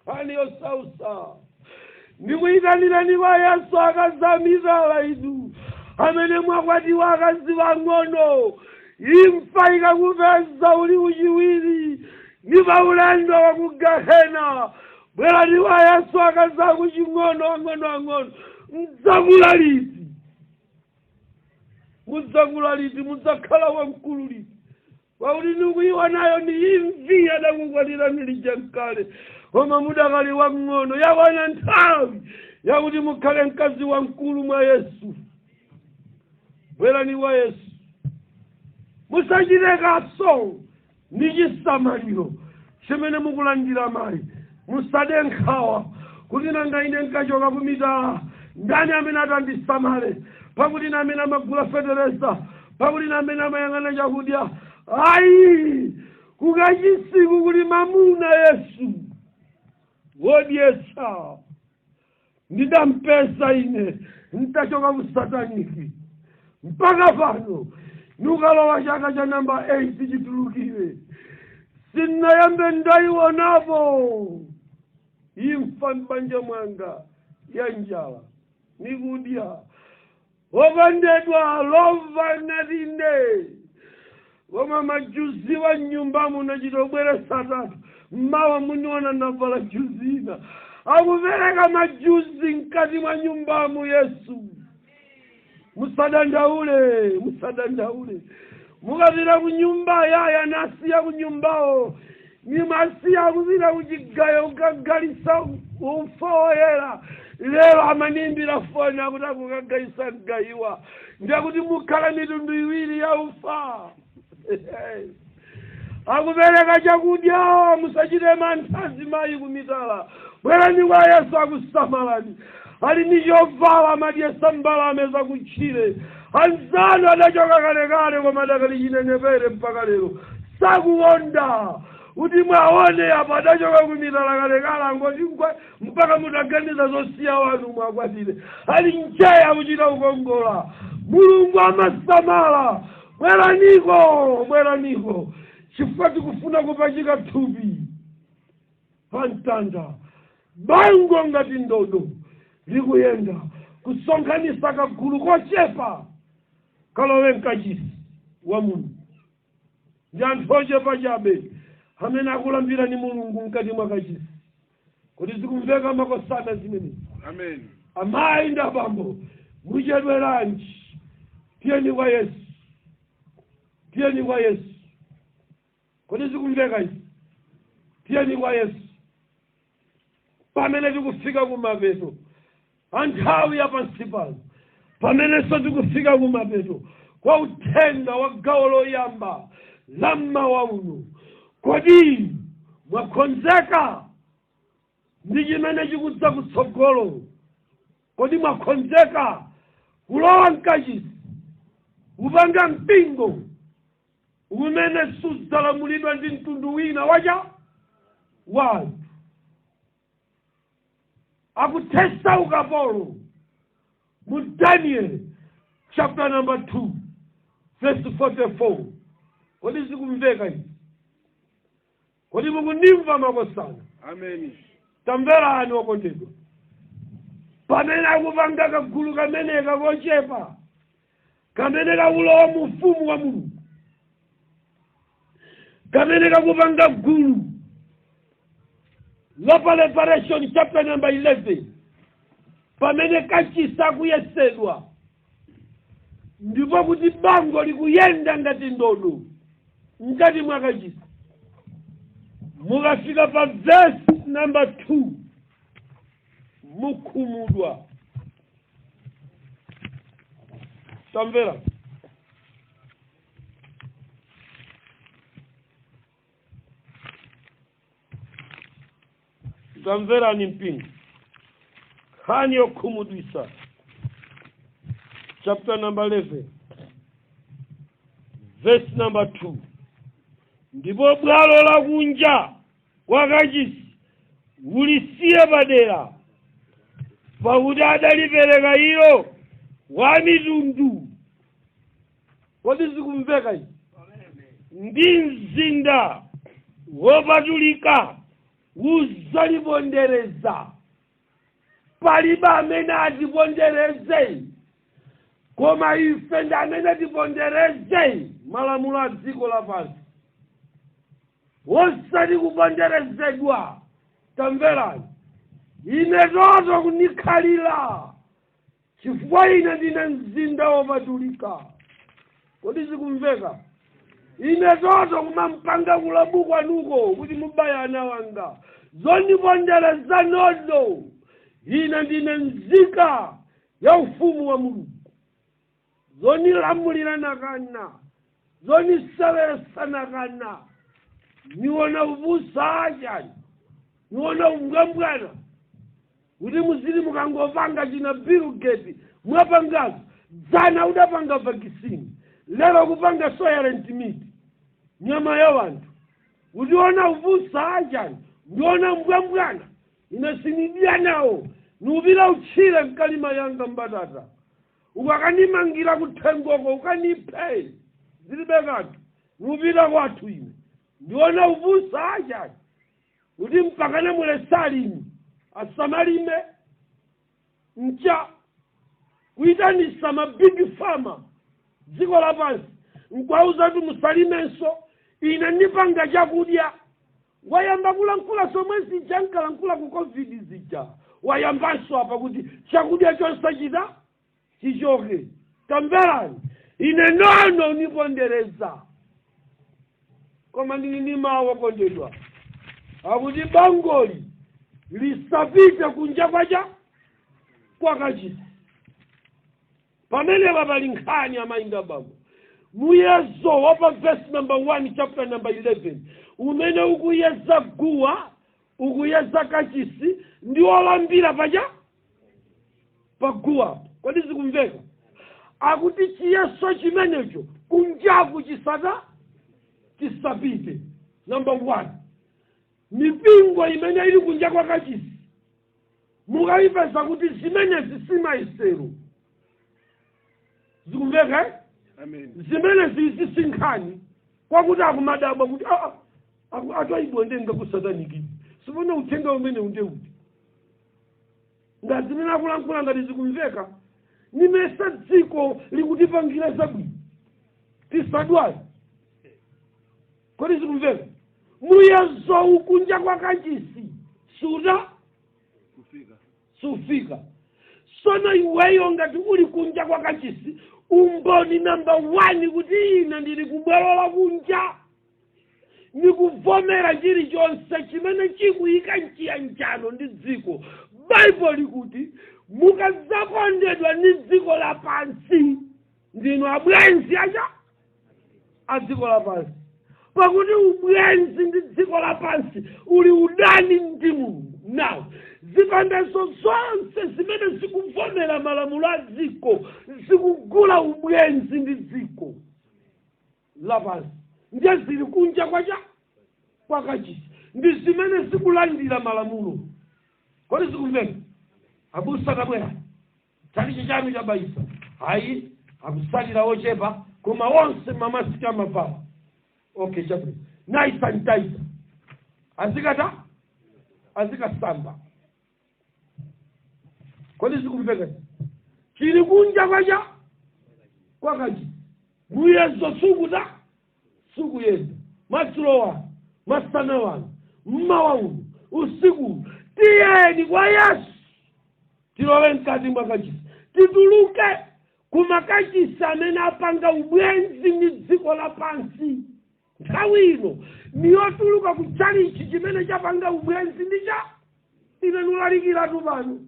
Nkhani yosausa. Ndikuyitanirani kwa Yesu akazamitala inu amene mwakwatiwa akazi wang'ono. Imfa ikakupeza uli uchiwiri, ni paulendo wa ku gahena. Bwerani kwa Yesu akazaku ching'ono, ang'ono ang'ono. Mdzakula liti? Mudzakula liti? Mudzakhala wamkulu liti? Pakuti ndikuiwonayo ni imvi yadakukwanirani lija mkale, koma mudakali wamng'ono. Yakwana nthawi yakuti mukhale mkazi wamkulu mwa Yesu. Bwerani kwa Yesu, musachite kaso ndi chisamaliro chimene mukulandira. Mayi, musade nkhawa kuti nanga ine nkachoka kumitala ndani amene atandisamale, pakuti na amene amagula fetereza, pakuti na amene amayang'ana chakudya. Ayi, kukachisiku kuli mamuna Yesu wodyetsa. Ndidampeza ine ntachoka ku satanic, mpaka pano nukalowa chaka cha namba 8 chitulukire, sinnayambe ndayionapo imfa m'banja mwanga ya njala. Nikudya. Okondedwa, lova natinde koma majuzi wa nyumba munachita kubweresa atatu. Mmawa muniona navala juzi ina. Akupereka majuzi mkati mwa nyumbamu Yesu. Musadandaule, musadandaule. Mukapita ku nyumba yaya nasiya ku nyumbawo, nimasiya kupita kuchigayo kukagalisa ufa woyera. Lero amanimbira foni akuti akukagayisa mgayiwa, ndiyakuti mukhala mitundu iwiri ya ufa. Akupereka chakudya, musachite mantha azimayi kumitala. Bwerani kwa Yesu, akusamalani. Ali ndi chovala, amadyesa mbalame zakutchire. Anzanu adachoka kalekale, koma adakali chinenepere mpaka lero, sakukonda kuti mwaone apo. Adachoka kumitala kalekale, angoti ngwe mpaka mutaganiza zosiya wanu mwakwatire. Ali njeya kuchita kukongola. Mulungu amasamala. Bweraniko, bweraniko, chifukwa tikufuna kupachika thupi pa mtanda. Bango ngati ndodo likuyenda kusonkhanisa kagulu kochepa kalowe mkachisi wa Mulungu. Ndi anthu ochepa chabe amene akulambira ni Mulungu mkati mwa kachisi. Kuti zikumveka, makosana, zimenezi? Amen. Amayi ndi abambo, muchedweranji? Tiyeni kwa Yesu, tiyeni kwa Yesu. Kodi zikumveka izi? Tiyeni kwa Yesu pamene tikufika kumapeto anthawi ya pansi pano, pamenenso tikufika kumapeto kwa uthenga wa gawo loyamba la mmawa uno. Kodi mwakonzeka ndi chimene chikudza kutsogolo? Kodi mwakonzeka kulowa mkachisi, kupanga mpingo umene sudzalamulidwa ndi mtundu wina wacha wanthu? Akuthesa ukapolo mu Daniel chapter number 2 verse 44. Kodi zikumveka izi? Kodi mukundimva, makosana? Amen. Tamverani, okondedwa, pamene akupanga kagulu kameneka kochepa kamene kakulowa mu ufumu wa Mulungu, kamene kakupanga gulu la pa Revelation chapter number 11, pamene kachisi akuyesedwa, ndipo kuti bango likuyenda ngati ndodo mkati mwa kachisi, mukafika pa verse number 2 mukhumudwa. Tamvera. Tamverani mpingo, nkhani yokhumudwisa. Chapter number 11 verse number 2: "Ndipo bwalo lakunja kwa kachisi ulisiye padera, pakuti adalipereka ilo wa mitundu." Kodi zikumveka izi? "Ndi mzinda wopatulika udzalipondereza." Palibe amene atipondereze, koma ife ndi amene tipondereze malamulo a dziko lapansi, osati kuponderezedwa. Tamverani, ine toto kunikhalira chifukwa ine ndine mzinda wopatulika. Kodi zikumveka? Ine toto kumampanga kulabu kwanuko kuti mubaya ana wanga, zondipondereza nodo. Ine ndine nzika ya ufumu wa Mulungu. Zonilamulira nakana, zoniseweresa nakana. Niona ubusa chani, niona ungambwana kuti muzili mukangopanga china Bill Gates mwapangazo. Dzana udapanga vaccine, lero kupanga soylent meat, nyama ya wanthu. Utiona ubusa chani, ndiona mbwambwana. Ine sinidya nawo, niupita utchire mkalima yanga mbatata. Ukakanimangira kuthengoko ukaniphe, zilibe kanthu, niupita kwathu. Ine ndiona ubusa chani kuti mpakana mulesalimi asamalime ncha. Kuyitanisa ma big farmer dziko lapansi, nkwauza kuti musalimenso, ine ndipanga chakudya. Wayamba kulankhula zomwe zija nkalankhula ku COVID zija. Wayambanso apa kuti chakudya chonsachita chichoke. Tamverani, ine nono nipondereza, koma ndili ndi mawu okondedwa akuti bangoli lisapite kunja kwacha kwakachisi. Pamenepa pali nkhani, amayi ndi abambo. Muyezo wa pa verse number 1, chapter number 11, umene ukuyeza guwa, ukuyeza kachisi ndi olambira pacha paguwa, kodi zikumveka? Akuti chiyeso chimenecho kunjaku chisata chisapite. Number one, mipingo imene ili kunja kwa kachisi, mukayipeza kuti zimenezi simayesero. Zikumveka, eh? Amen. Zimenezi zisinkhani kwakuti akumadabwa kuti aa, atwaibwa ndenga ku satanic. Sipona uthenga umene unde uti ngati zimene akulankhula ngati zikumveka. Nimesa dziko likutipangira zabwino, tisadwale. Kodi zikumveka? Muyezo ukunja kwa kachisi suta kufika. Sufika. Sono iweyo ngati uli kunja kwa kachisi, umboni number 1 kuti ine ndili kubwalo la kunja, nikuvomera chilichonse chimene chikuyika mchiyanjano ndi dziko. Baibo likuti mukadzakondedwa ndi dziko lapansi, ndinu abwenzi acha a dziko lapansi, pakuti ubwenzi ndi dziko lapansi uli udani ndi Mulungu. Now, zipembedzo zonse zimene zikuvomera malamulo a dziko zikugula ubwenzi ndi dziko lapansi, ndiye zili kunja kwacha kwakachisi, ndi zimene zikulandira malamulo. Kodi zikumveka? Abusa, tabwera, chalichi chanu chabaisa. Hayi, akusalira ochepa, koma onse mamasiki amavala. Okay, chabwino. Nayi sanitizer, azikata azikasamba. Kodi zikumveka? Chili kunja kwacha kwakachisi, muyezo sukuta sukuyenda. Madzulo wano, masana wano, mmawa uno, usiku uno, tiyeni kwa Yesu, tilowe mkati mwa kachisi, tituluke kumakachisi amene apanga ubwenzi ndi dziko lapansi. Nthawi ino niyotuluka ku chalichi chimene chapanga ubwenzi ndi cha ine. Nulalikiratu pano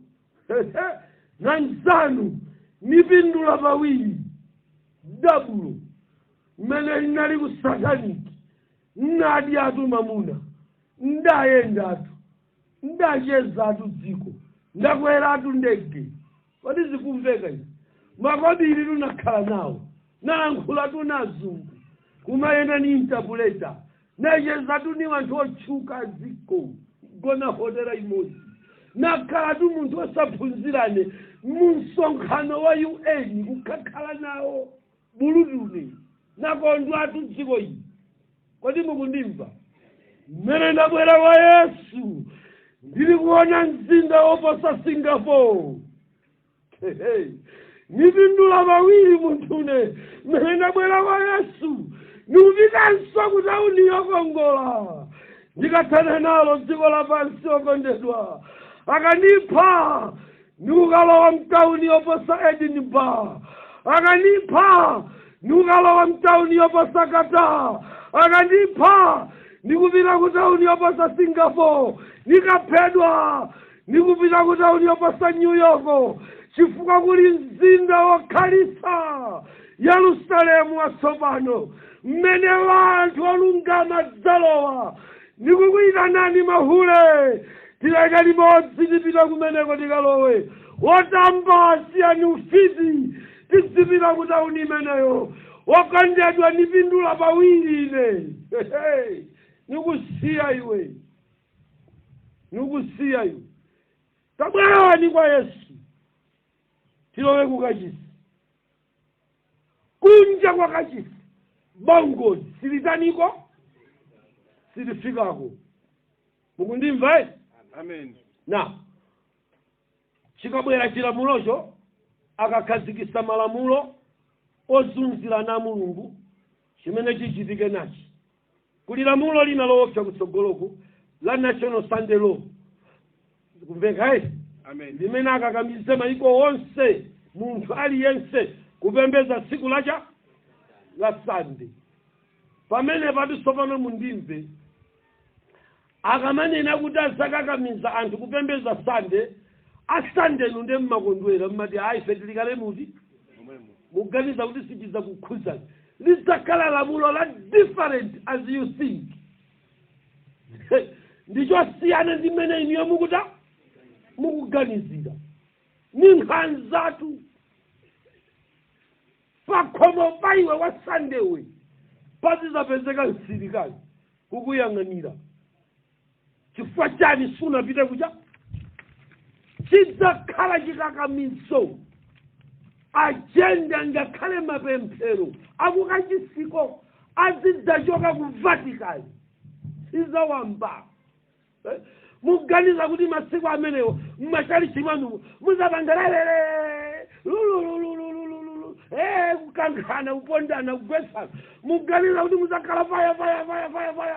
na nzanu, nipindula pawiri, double. Mmene linali ku satanic, nnadi atu mamuna, ndayendatu, ndachezatu dziko, ndakweratu ndege. Kodi zikumveka izi? Makobiri tunakhala nawo, nalankhulatu na azungu, kumayenda ni interpreter, nachezatu ni anthu otchuka dziko, gona hotela imodzi, nakhalatu munthu osaphunzirane mu msonkhano wa UN, kukhakhala nawo bulutuni, nakondwatu dziko ili. Kodi mukundimva? Mmene ndabwera kwa Yesu, ndili kuona mzinda woposa Singapore. Hehe. Nipindula pawiri munthune. Mmene ndabwera kwa Yesu, nikupitanso ku tauni yokongola, ndikathane nalo dziko lapansi. Okondedwa, akandipha, nikukalowa mtauni yoposa Edinburgh. Akandipha, nikukalowa mtauni yoposa Qatar. Akandipha, nikupita ku tauni yoposa Singapore. Nikaphedwa, nikupita ku tauni yoposa New York, chifukwa kuli mzinda wokhalisa, Yerusalemu watsopano, mmene wanthu olungama adzalowa. Nikukuyitanani mahule, tileke limodzi, tipita kumeneko tikalowe. Wotamba, siyani ufiti, tizipita ku tauni imeneyo. Wokondedwa, nipindula pawiri ine. Nikusiya iwe, nikusiya iwe. Tabwerani kwa Yesu, tilowe kukachisi. Kunja kwa kachisi bangoni silitaniko, silifikako. Mukundimva, eh? Amen. Na chikabwera chilamulocho Akakhazikisa malamulo ozunzira na Mulungu, chimene chichitike nachi, kuli lamulo lina loopsa kutsogoloku la National Sunday Law. Kumveka eti? Amen. Limene akakamize maiko onse, munthu aliyense kupembedza tsiku lacha la Sunday. Pamene pati tsopano mundimve, akamanena kuti azakakamiza anthu kupembedza Sunday, aSunday nu nde mmakondwera, mmati, "Ayi, ife tilikale muti." Momwemo. Muganiza kuti sichiza kukhuzani. Lidzakhala lamulo la different as you think, ndichosiyana ndi mmene inuyo mukuta mukuganizira. Ni nkhanzatu. Pakhomo paiwe wa Sundaywe pazizapezeka msilikali kukuyang'anira, chifukwa chani sunapite kucha? Chidzakhala chikakamizo, agenda. Ngakhale mapemphero akukachisiko azidzachoka ku Vatican, sizawamba. Muganiza kuti masiku amenewo mmachalichi mwanu muzapangalelele lululululululu, kukankhana, kupondana, kugwetsana? Muganiza kuti muzakhala fire, fire, fire, fire, fire?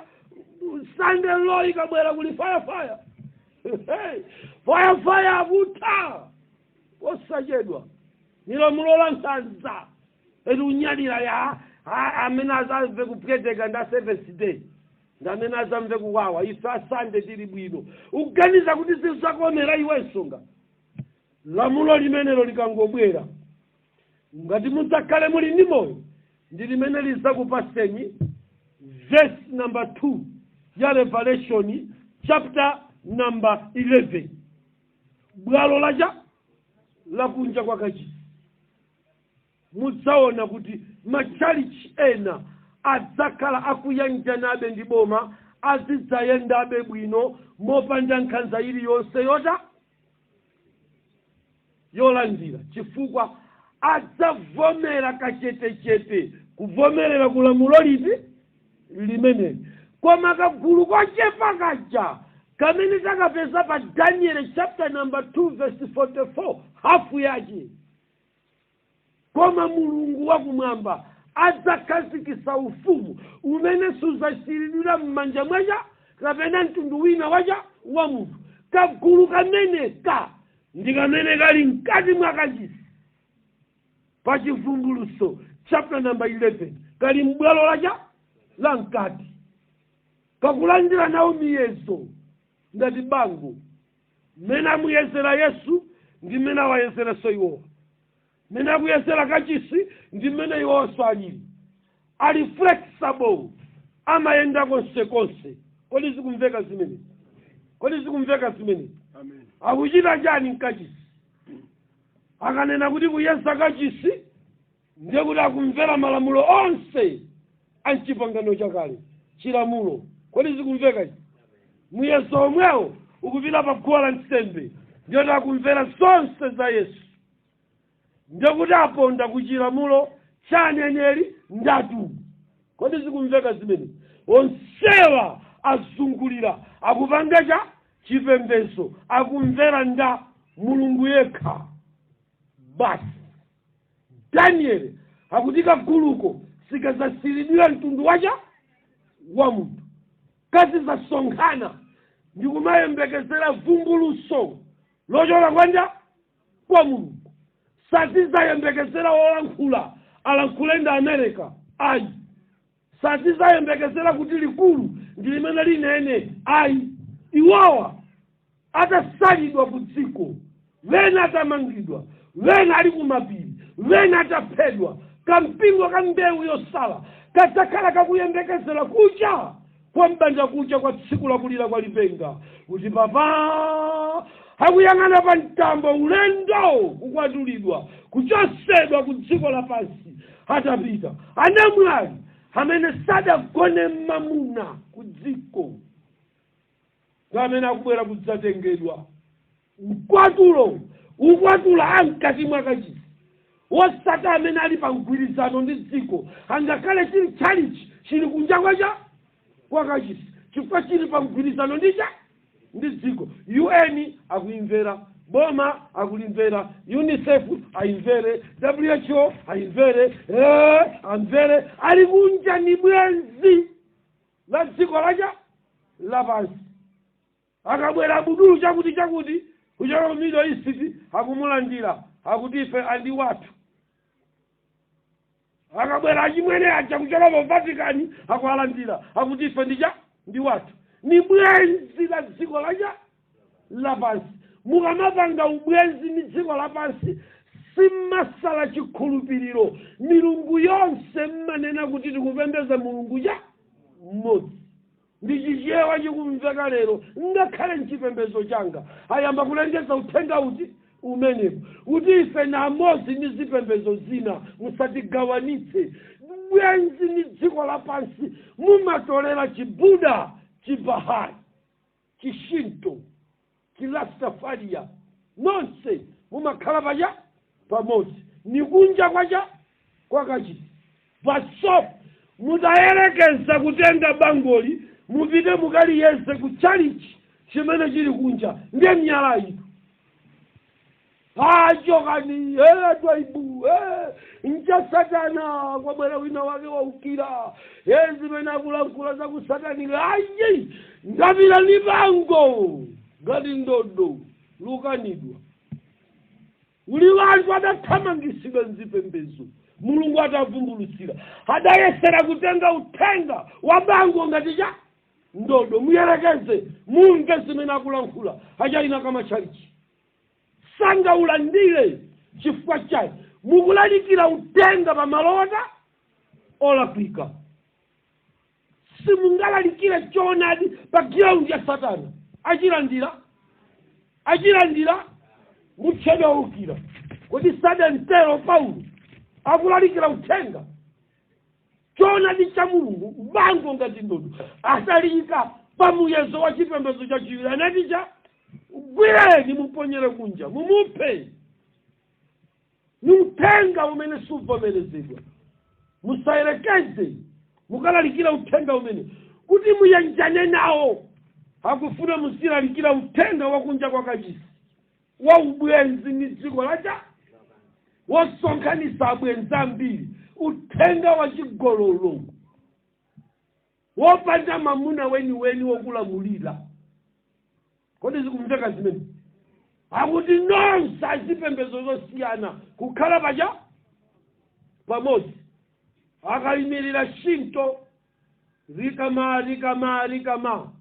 Sunday law ikabwera, kuli fire, fire, hey, fire, fire, akutha osachedwa. Ni lamulo la nkhanza eti. Unyadira ya amene azamve kupweteka nda Seventh Day, ndi amene azamve kuwawa. Ife aSunday tili bwino. Uganiza kuti zizakomera iwenso? Nga lamulo limenelo likangobwera, ngati mudzakhale muli ndi moyo, ndi limene lidzakupaseni verse number 2 ya Revelation chapter number 11, bwalo lacha lakunja kwa kachisi. Mudzaona kuti machalichi ena adzakhala akuyanjanabe ndi boma, azidzayendabe bwino mopanda nkhanza iliyonse yota yolandira, chifukwa adzavomera kachetechete kuvomerera kulamulo lipi limeneli. Koma kagulu kochepa kaja kamene takapeza pa Daniel chapter number 2 verse 44, hafu yache, koma Mulungu wakumwamba adzakhazikitsa ufumu umene sudzasiyiridwira m'manja mwacha kapena mtundu wina wacha wa munthu. Kagulu kameneka ndi kamene kali mkati mwa kachisi pa Chivumbulutso chapter number 11, kali m'bwalo lacha la mkati, kakulandira nawo miyezo ngati bango. Mmene amuyezera Yesu ndi mmene awayezerenso iwowa. Mmene akuyezera kachisi ndi mmene iwonso alili, ali flexible, amayenda konsekonse. Kodi zikumveka zimenezi? Kodi zikumveka zimenezi? Amen. Akuchita chani mkachisi? Akanena kuti kuyeza kachisi, ndiye kuti akumvera malamulo onse a mchipangano chakale, chilamulo. Kodi zikumveka izi? Muyezo omwewo ukupita pa guwa la nsembe, ndiye kuti akumvera zonse za Yesu, ndiye kuti aponda ku chilamulo cha aneneri ndatu. Kodi zikumveka zimene? Onsewa azungulira, akupanga cha chipembedzo, akumvera nda Mulungu yekha basi. Daniel akuti kaguluko sikazasiridwira mtundu wacha wa munthu, kazizasonkhana ndikumayembekezera vumbuluso lochoka kwanja kwa Mulungu. Sazizayembekezera wolankhula alankhule ndi America, ayi. Sazizayembekezera kuti likulu ndi limene linene, ayi. Iwowa atasalidwa ku dziko, wena atamangidwa, wena ali kumapiri, wena ataphedwa, kampingo ka mbewu yosala kadzakhala kakuyembekezera kucha kwa mbanja, kucha kwa tsiku lakulira kwa lipenga, kuti papa akuyang'ana pa mtambo, ulendo kukwatulidwa, kuchosedwa ku dziko lapansi, atapita anamwali amene sadagone mamuna ku dziko, amene akubwera kudzatengedwa. Mkwatulo ukwatula amkati mwa kachisi, wosati amene ali pa mgwirizano ndi dziko. Angakhale chili chalichi chili kunja kwacha kwa kachisi, chifukwa chili pa mgwirizano ndi cha ndi dziko. UN akuimvera, Boma akulimvera, UNICEF ayimvere, WHO ayimvere, amvere. Ali kunja ni bwenzi la dziko lacha lapansi. Akabwera budulu chakuti chakuti kuchoka ku Middle East, akumulandira, akuti ife andi wathu. Akabwera achimwene aja kuchoka pa Vatican, akualandira, akuti ife ndicha ndi wathu. Ni bwenzi la dziko lacha lapansi. Mukamapanga ubwenzi ndi dziko lapansi, simmasala chikhulupiriro. Milungu yonse mmanena kuti tikupembeza Mulungu cha mmodzi. Ndi Chichewa chikumveka lero, ngakhale mchipembedzo changa ayamba kulengeza uthenga uti umenepo, kuti ife na amodzi ndi zipembedzo zina, musatigawanitse. Bwenzi ndi dziko lapansi, mumatolera Chibuda, Chibahai, Chishinto, Chirastafaria, nonse mumakhala pacha pamodzi. Ni kunja kwacha kwakachisi pasopo. Mutayerekeza kutenga bangoli, mupite mukaliyeze ku chalichi chimene chili kunja, ndiye miyala itu achokani twaibu ncha satana. Kwabwera wina wake waukira zimene akulankhula zakusatani. Ayi, ndapita ni bango ngati ndodo lukanidwa. Uli wanthu adathamangisidwa mzipembezo. Mulungu atavumbulutsira, adayesera kutenga uthenga wa bango ngati cha ndodo. Muyerekeze, mumve zimene akulankhula achayina kamachalichi, sangaulandire. Chifukwa chani? Mukulalikira uthenga pa malota olakwika. Simungalalikire choonadi pa ground ya satana. Achilandira? Achilandira? Mutchedwa ukira. Kodi sadantero Paulo akulalikira uthenga, choonadi cha Mulungu, bango ngati ndodo, ataliyika pa muyezo wa chipembedzo cha Chiyuda, anati cha gwireni, muponyere kunja, mumuphe. Ni uthenga umene suvomerezedwa. Musayerekeze mukalalikira uthenga umene kuti muyanjane nawo. Akufuna muzilalikira uthenga wakunja kwa kachisi, wa ubwenzi ni dziko lacha, wosonkhanisa abwenzi ambiri, uthenga wa chigololo, wopanda mamuna weniweni wokulamulira. Kodi zikumveka zimene akuti nonse azipembedzo zosiyana kukhala pacha pamodzi? Akayimirira Shinto, rikama rikama rikama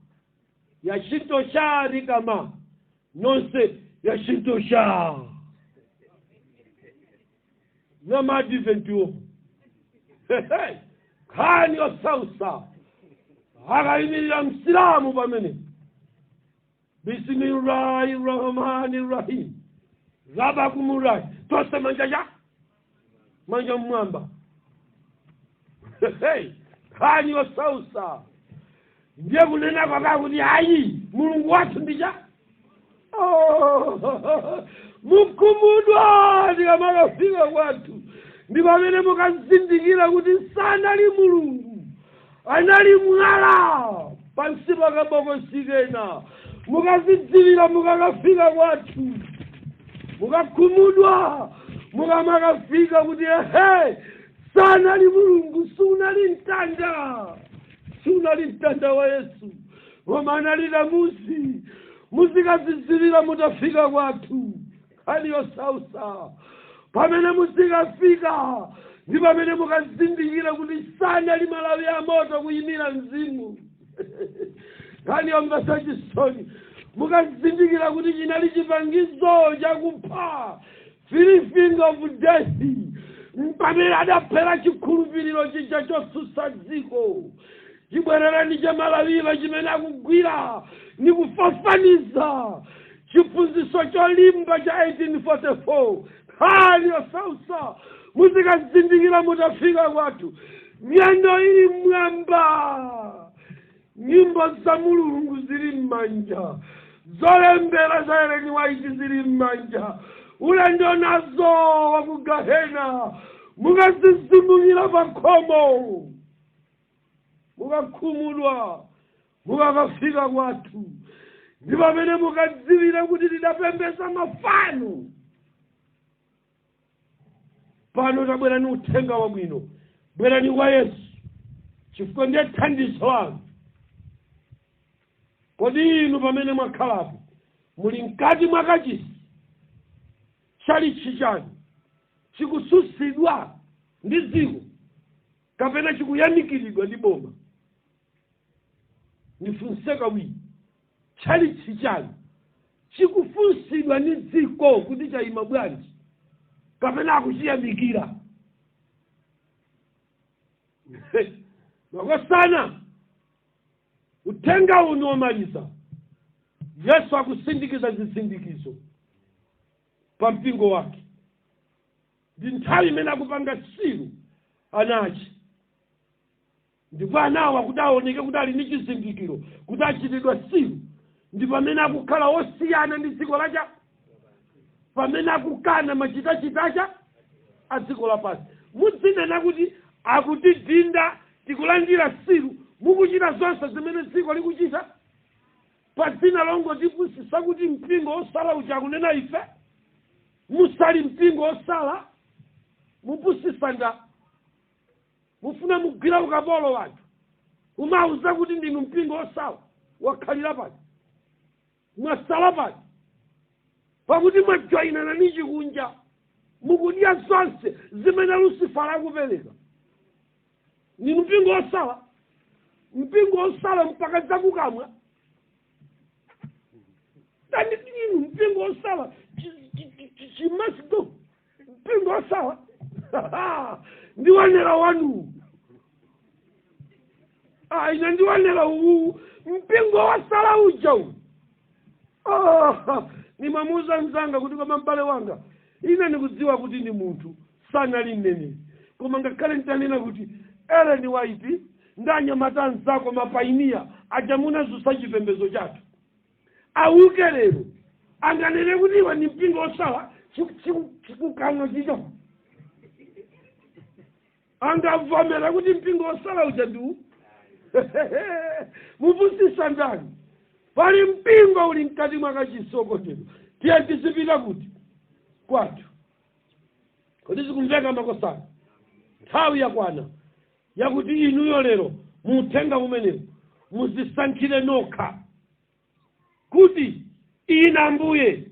ya Shinto sha rikama, nonse ya Shinto sha namadiventiwo nkhani yosausa. Akayimirira Msilamu pamene bismillahi rahmani rahim rabakumurahi, tonse manja cha manja mmwamba, nkhani yosausa. Ndiye kunena kwaka kuti ayi, Mulungu wathu ndicha. Oh, mukhumudwa ndikamakafika kwathu. Ndi pamene mukazindikira kuti sanali Mulungu, anali mwala pansi pakabokosi kena. Mukazidziwira mukakafika kwathu, mukakhumudwa mukamakafika kuti ehe, sanali Mulungu, sunali mtanda, sunali mtanda wa Yesu, koma anali Tamuzi. Muzikazidziwira mutafika kwathu. Nkhani yosausa. Pamene muzikafika ndi pamene mukazindikira kuti sanali malawi a moto kuyimira mzimu. Nkhani yomvetsa chisoni. Mukazindikira kuti chinali chipangizo chakupha, three finger of death, pamene adaphera chikhulupiriro chija chotsutsa dziko. Chibwererani cha malawiro chimene akugwira ni kufafaniza chiphunzitso cholimba cha 1844. Nkhani yosausa. Muzikazindikira mutafika kwathu. Miyendo ili mwamba, nyimbo za Mulungu zili m'manja, zolembera za Ellen White zili m'manja, ulendo nazo wakugahena. Mukazizimukira pa khomo, mukakhumudwa mukakafika kwathu. Ndi pamene mukadziwira kuti tidapembedza mafano. Pano tabwerani uthenga wabwino, bwerani kwa Yesu chifukwa ndiye thandizo lanu. Kodi inu pamene mwakhalapo muli mkati mwa kachisi, chalichi chanu chikususidwa ndi dziko kapena chikuyamikiridwa ndi boma? Ndifunse kawiri, chalichi chanu chikufunsidwa ndi dziko kuti chayima bwanji kapena akuchiyamikira? Makosana, uthenga uno womaliza, Yesu akusindikiza zisindikizo pa mpingo wake. Ndi nthawi imene akupanga seal ana ache, ndipo anawa kuti aoneke kuti ali ndi chizindikiro, kuti achitidwa seal, ndi pamene akukhala osiyana ndi dziko lacha, pamene akukana machitachitacha a dziko lapansi. Mudzinena kuti akutidinda, tikulandira seal, mukuchita zonse zimene dziko likuchita pa dzina longotipusisa kuti mpingo osala uja akunena ife. Musali mpingo osala, mupusisa nda mufuna mugwira ukapolo wanthu, umauza kuti ndinu mpingo osala. Wakhalira pati? Mwasala pati? Pakuti mwajoyinana ni chikunja, mukudya zonse zimene Lusifala akupereka. Ndinu mpingo osala? Mpingo osala mpaka zakukamwa tani? Inu mpingo osala chi must go. Mpingo osala ndiwanera wanu. Ah, ine ndiwanera uwu mpingo wasala uja uwu. Ah, nimamuuza mzanga kuti, koma m'bale wanga, ine ndikudziwa kuti ndi munthu sanali mneneri, koma ngakhale nditanena kuti Ellen White ndi anyamata anzako mapainiya aja munazusa chipembedzo chathu auke lero, anganene kuti iwe ndi mpingo osala? Chikukamwa chicho angavomera kuti mpingo osala uja ndiwu? Mupusisa ndani? Pali mpingo uli mkati mwa kachisi okondedwa. Tiye tizipita kuti kwathu. Kodi zikumveka, makosana? Nthawi yakwana yakuti inuyo lero muuthenga umenewu muzisankhire nokha kuti ine Ambuye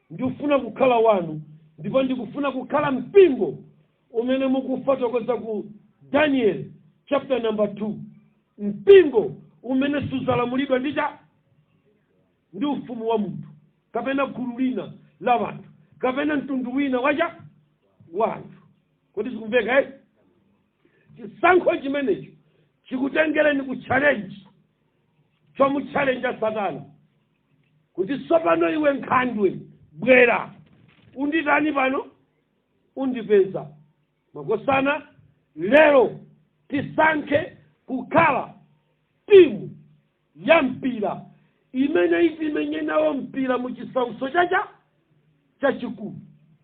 ndikufuna kukhala wanu, ndipo ndikufuna kukhala mpingo umene mukufotokoza ku Daniel chapter number 2, mpingo umene suzalamulidwa ndi ufumu wa munthu kapena gulu lina la wanthu kapena mtundu wina wacha wa anthu. Kodi zikumveka, eh? Chisankho chimenecho chikutengereni ku challenge chomuchallenja Satana kuti tsopano iwe nkhandwe, bwera, unditani pano, undipeza. Makosana, lero tisankhe kukhala timu ya mpira imene itimenye nawo mpira mu chisautso chacha chachikulu.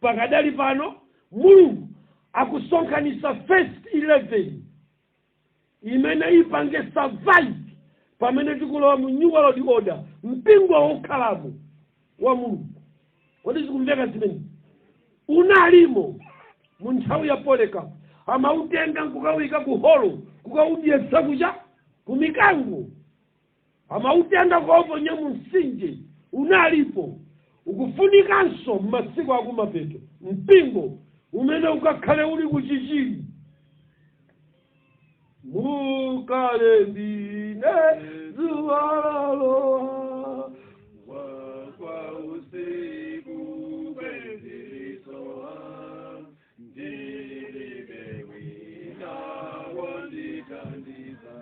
Pakadali pano Mulungu akusonkhanitsa first 11 imene ipange survive pamene tikulowa mu new world order, mpingo wokhalamo wa Mulungu. Kodi zikumveka zimene unalimo mu nthawi ya Polycarp? Amautenga nkukawika ku holo, kukaudyetsa kucha ku mikango, amautenga kukauponya mu mtsinje. Unalipo, ukufunikanso m'masiku akumapeto, mpingo umene ukakhale uli kuchichiri. Mukale ndine zuwa lalowa. Kwa usiku kwendilisowa, ndilibe wina wondithandiza,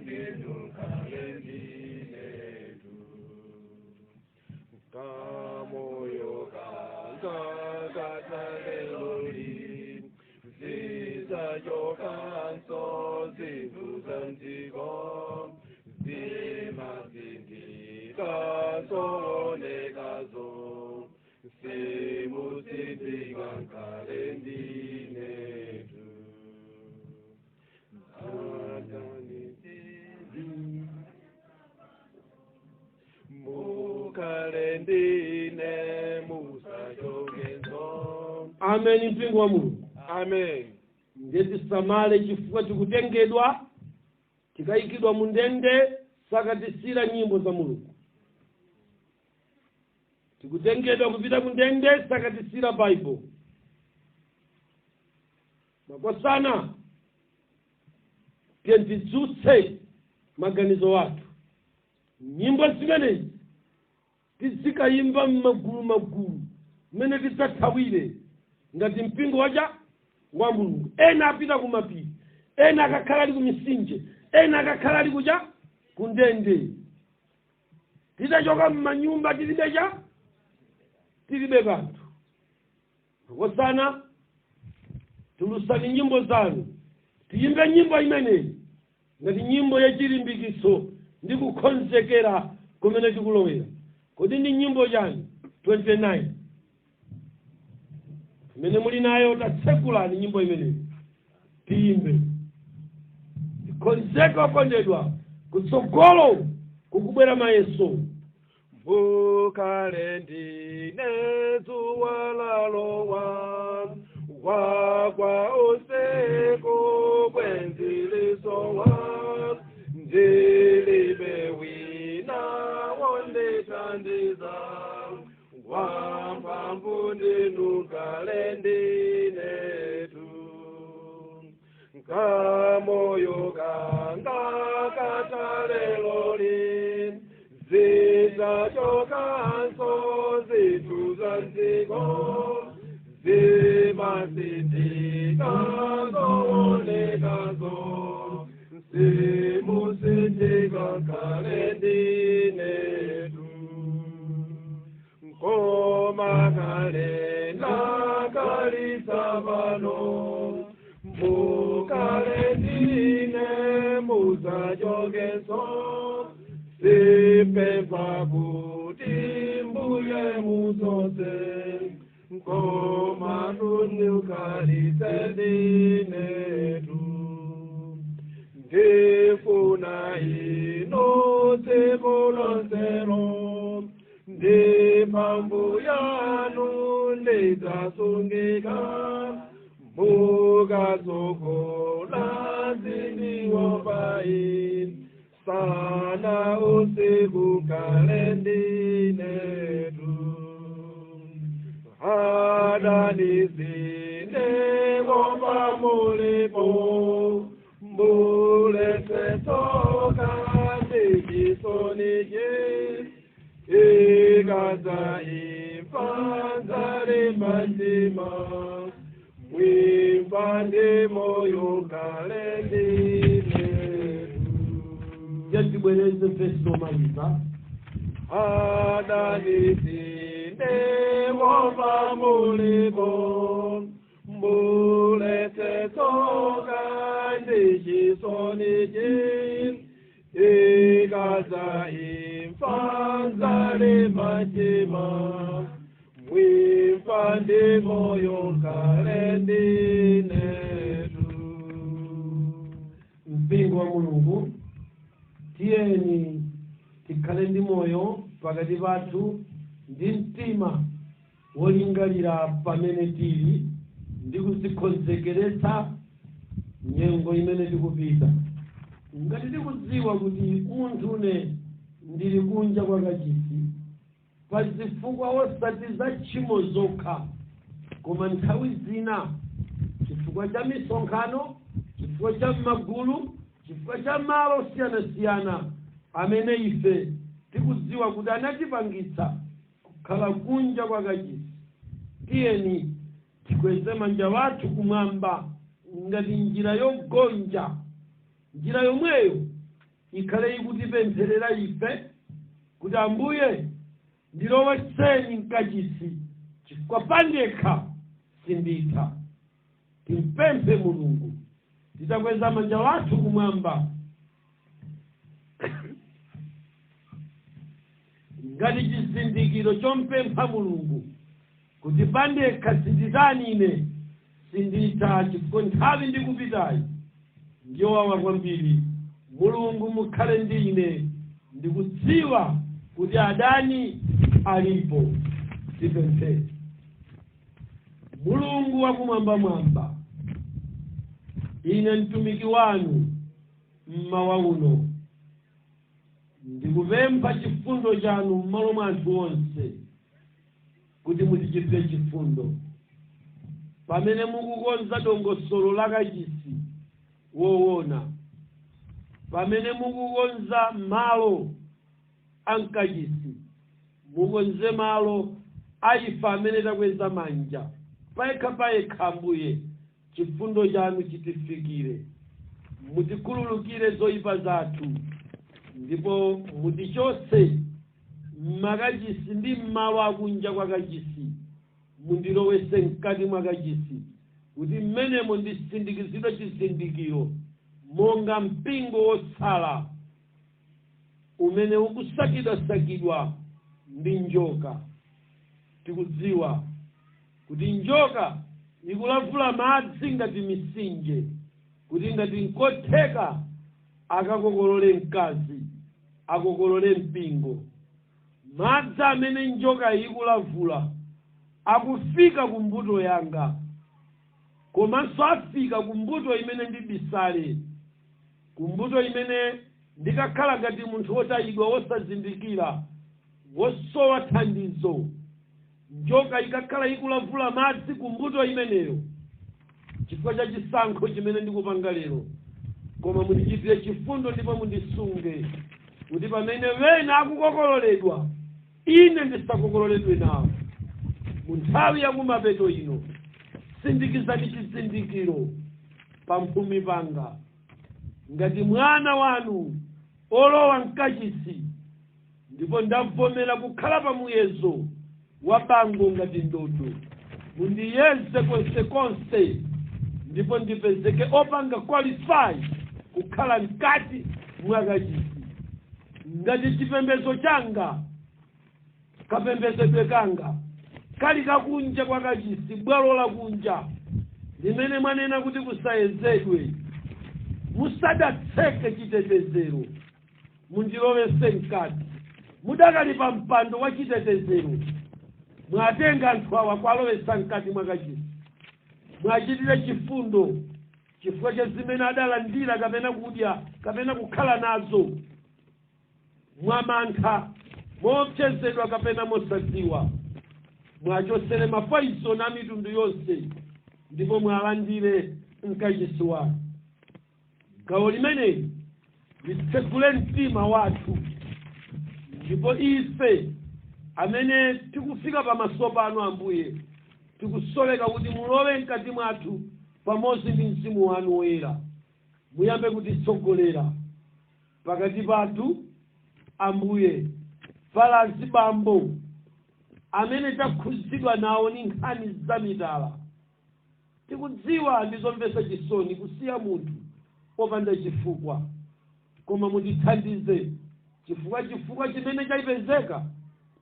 ndinu kale ndinetu kamoyo kanga kataleloli zizachokanso zinthu za mdziko zimasindika zoonekazo simusindika nkale ndinetu. Adani. Ameni, mpingo wa Mulungu. Amen. Ndiye tisamale, chifukwa tikutengedwa, tikayikidwa mu ndende, sakatisira nyimbo za Mulungu. Tikutengedwa kupita ku ndende, sakatisira Baibulo. Makosana, tiye tidzutse maganizo athu. Nyimbo zimenezi tizikayimba m'magulu magulu mmene tidzathawire ngati mpingo waja wa Mulungu. Ena apita kumapiri, ena akakhala ali ku misinje, ena akakhala ali kuja kundende. Titachoka m'manyumba tilibe cha, tilibe kanthu. Makosana, tulusani nyimbo zanu, tiyimbe nyimbo imeneyi ngati nyimbo yachilimbikitso ndi kukonzekera kumene tikulowera. Kodi ndi nyimbo chani? 29 imene muli nayo, tatsekulani nyimbo imeneyi tiyimbe, tikonzeke. Okondedwa, kutsogolo kukubwera mayeso. Mukhale ndine, dzuwa lalowa, wagwa usiku, bwenzi lisowa, ndilibe wina wondithandiza, wamphamvu ndinu, khale ndinetu. Kamoyo kanga kataleloli, zidzachokanso zinthu za dziko, zimasinthika zoonekazo, simusinthika, khale ndinetu. Koma khale nakalisa pano, mukhale ndine, musachokenso, sipempha kuti mbuye muzonse, koma tunukalitse ndinetu. Ndifuna inu tsiku lonselo, ndi mphamvu yanu ndidzasungika, mukadzokola zindiwopai, sana usiku khale ndinetu. Adanizine ngomba mulipo, muletsetsoka ndichisonije, ikaza imfa nzalimba mwimba ndi moyo, khale ndinetu. Tibwereze vesi lomaliza. Adanizine ngomba mulipo, muletsetsoka ndichisonije, ikaza imfa nzalimba mwimba ndi moyo, khale ndinetu. Mpingo wa Mulungu, tiyeni tikhale ndi moyo pakati pathu ndi mtima wolingalira pamene tili ndi kuzikonzekeretsa nyengo imene tikupita. Ngati tikudziwa kuti munthu une ndili kunja kwa kachisi pa zifukwa osati za tchimo zokha, koma nthawi zina chifukwa cha misonkhano, chifukwa cha magulu, chifukwa cha malo osiyanasiyana amene ife tikudziwa kuti anatipangitsa kukhala kunja kwa kachisi, tiyeni tikweze manja wathu kumwamba ngati njira yogonja. Njira yomweyo ikhale ikutipempherera ife kuti, "Ambuye, ndilowetseni mkachisi, chifukwa pandekha sinditha." Timpemphe Mulungu titakweza manja wathu kumwamba ngati chizindikiro chompempha Mulungu kuti pandekha sinditani, ine sinditha, chifukwa nthawi ndikupitayi ndiyowawa kwambiri. Mulungu, mukhale ndi ine, ndikudziwa kuti adani alipo. Tipemphere. Mulungu wakumwambamwamba, ine mtumiki wanu mmawa uno ndikupempha chifundo chanu m'malo mwa anthu onse, kuti mutichitire chifundo pamene mukukonza dongosolo la kachisi woona, pamene mukukonza malo ankachisi, mukonze malo aife amene takweza manja payekha payekha. Ambuye, chifundo chanu chitifikire, mutikhululukire zoyipa zathu, ndipo mutichotse mmakachisi ndi mmalo akunja kwa kachisi, mundilowese mkati mwa kachisi, kuti mmenemo ndisindikizidwe chizindikiro monga mpingo wotsala umene ukusakidwasakidwa ndi njoka. Tikudziwa kuti njoka ikulavula madzi ngati misinje, kuti ngati nkotheka akakokolole mkazi, akokolole mpingo. Madzi amene njoka ikulavula akufika ku mbuto yanga, komanso afika ku mbuto imene ndibisale, ku mbuto imene ndikakhala ngati munthu wotayidwa, wosazindikira, wosowa thandizo. Njoka ikakhala ikulavula madzi ku mbuto imeneyo chifukwa cha chisankho chimene ndikupanga lero. Koma mundichitire chifundo ndipo mundisunge, kuti pamene wena akukokololedwa, ine ndisakokololedwe nawo. Mu nthawi yakumapeto ino, sindikizani chizindikiro pamphumi panga ngati mwana wanu olowa mkachisi, ndipo ndavomera kukhala pa muyezo wa bango ngati ndodo. Mundiyeze konsekonse ndipo ndipezeke opanga qualify kukhala mkati mwa kachisi. Ngati chipembedzo changa, kapembedzedwe kanga kali kakunja kwa kachisi, bwalo lakunja limene mwanena kuti kusayezedwe, musadatseke chitetezero, mundilowese mkati. Mudakali pa mpando wa chitetezero, mwatenga anthu awa kwalowesa mkati mwa kachisi. Mwachitire chifundo chifukwa cha zimene adalandira kapena kudya kapena kukhala nazo mwamantha, moopsezedwa kapena mosadziwa. Mwachosere mapoison a mitundu yonse ndipo mwalandire mkachisi wanu. Gawo limeneli litsegule mtima wathu, ndipo ife amene tikufika pamaso panu, Ambuye, tikusoleka kuti mulowe mkati mwathu pamodzi ndi Mzimu wanu Woyera, muyambe kutitsogolera pakati pathu. Ambuye, pala azibambo amene takhuzidwa nawo ni nkhani za mitala. Tikudziwa ndizomvetsa chisoni kusiya munthu popanda chifukwa, koma mutithandize, chifukwa chimene chayipezeka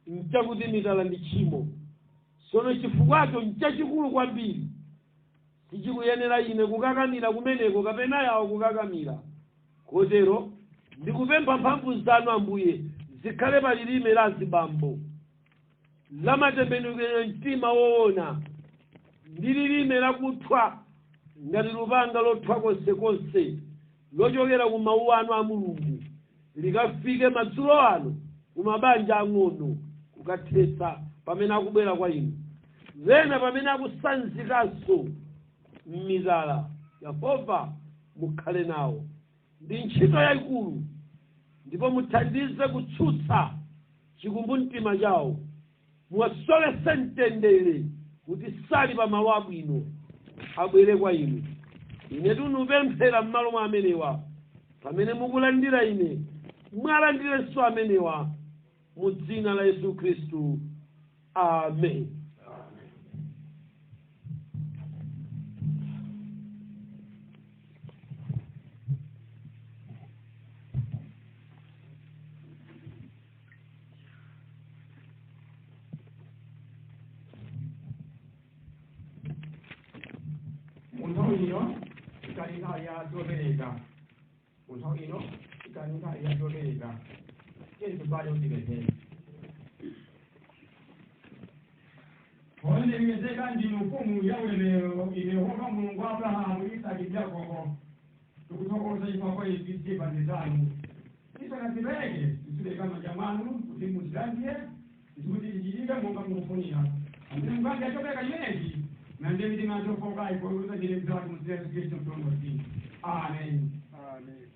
nchakuti mitala ndi tchimo. Sono chifukwacho nchachikulu kwambiri, sichikuyenera ine kukakamira kumeneko kapena yawo kukakamira. Kotero ndikupempha mphamvu zanu, Ambuye, zikhale pa lilime la azibambo lamatembenukiro mtima woona, ndi lilime lakuthwa ngati lupanga lothwa konsekonse lochokera ku mawu anu a Mulungu, likafike madzulo ano ku mabanja ang'ono kukathetsa pamene akubwera kwa inu, wena pamene akusanzikanso m'mitala. Yehova, mukhale nawo, ndi ntchito yayikulu, ndipo muthandize kutsutsa chikumbumtima chawo, muwasolese mtendere kuti sali pa malo abwino, abwere kwa inu. Ine tunupemphera m'malo mwa amenewa. Pamene mukulandira ine, mwalandirenso amenewa, mu dzina la Yesu Khristu, amen. Mu nthawi ino ikali nthawi ya zopereka. Mu nthawi ino ikali nthawi ya zopereka. Tiye tibale, utipemphere. Olemekezeka ndinu mfumu ya ulemerero, ine Yehova Mulungu wa Abrahamu, Isaki ndi Yakobo. Tikuthokoza chifukwa izi zipande zanu. Tisanazipereke, tizipereka m'manja mwanu kuti muzilandire ndikuti tichitike monga mukufunira. Amene mukulandira chopereka chimenechi, mulandire mitima yathu yofowoka ipoyuza chile mzati mu Yesu Khristu Mpulumutsi. Amen. Amen.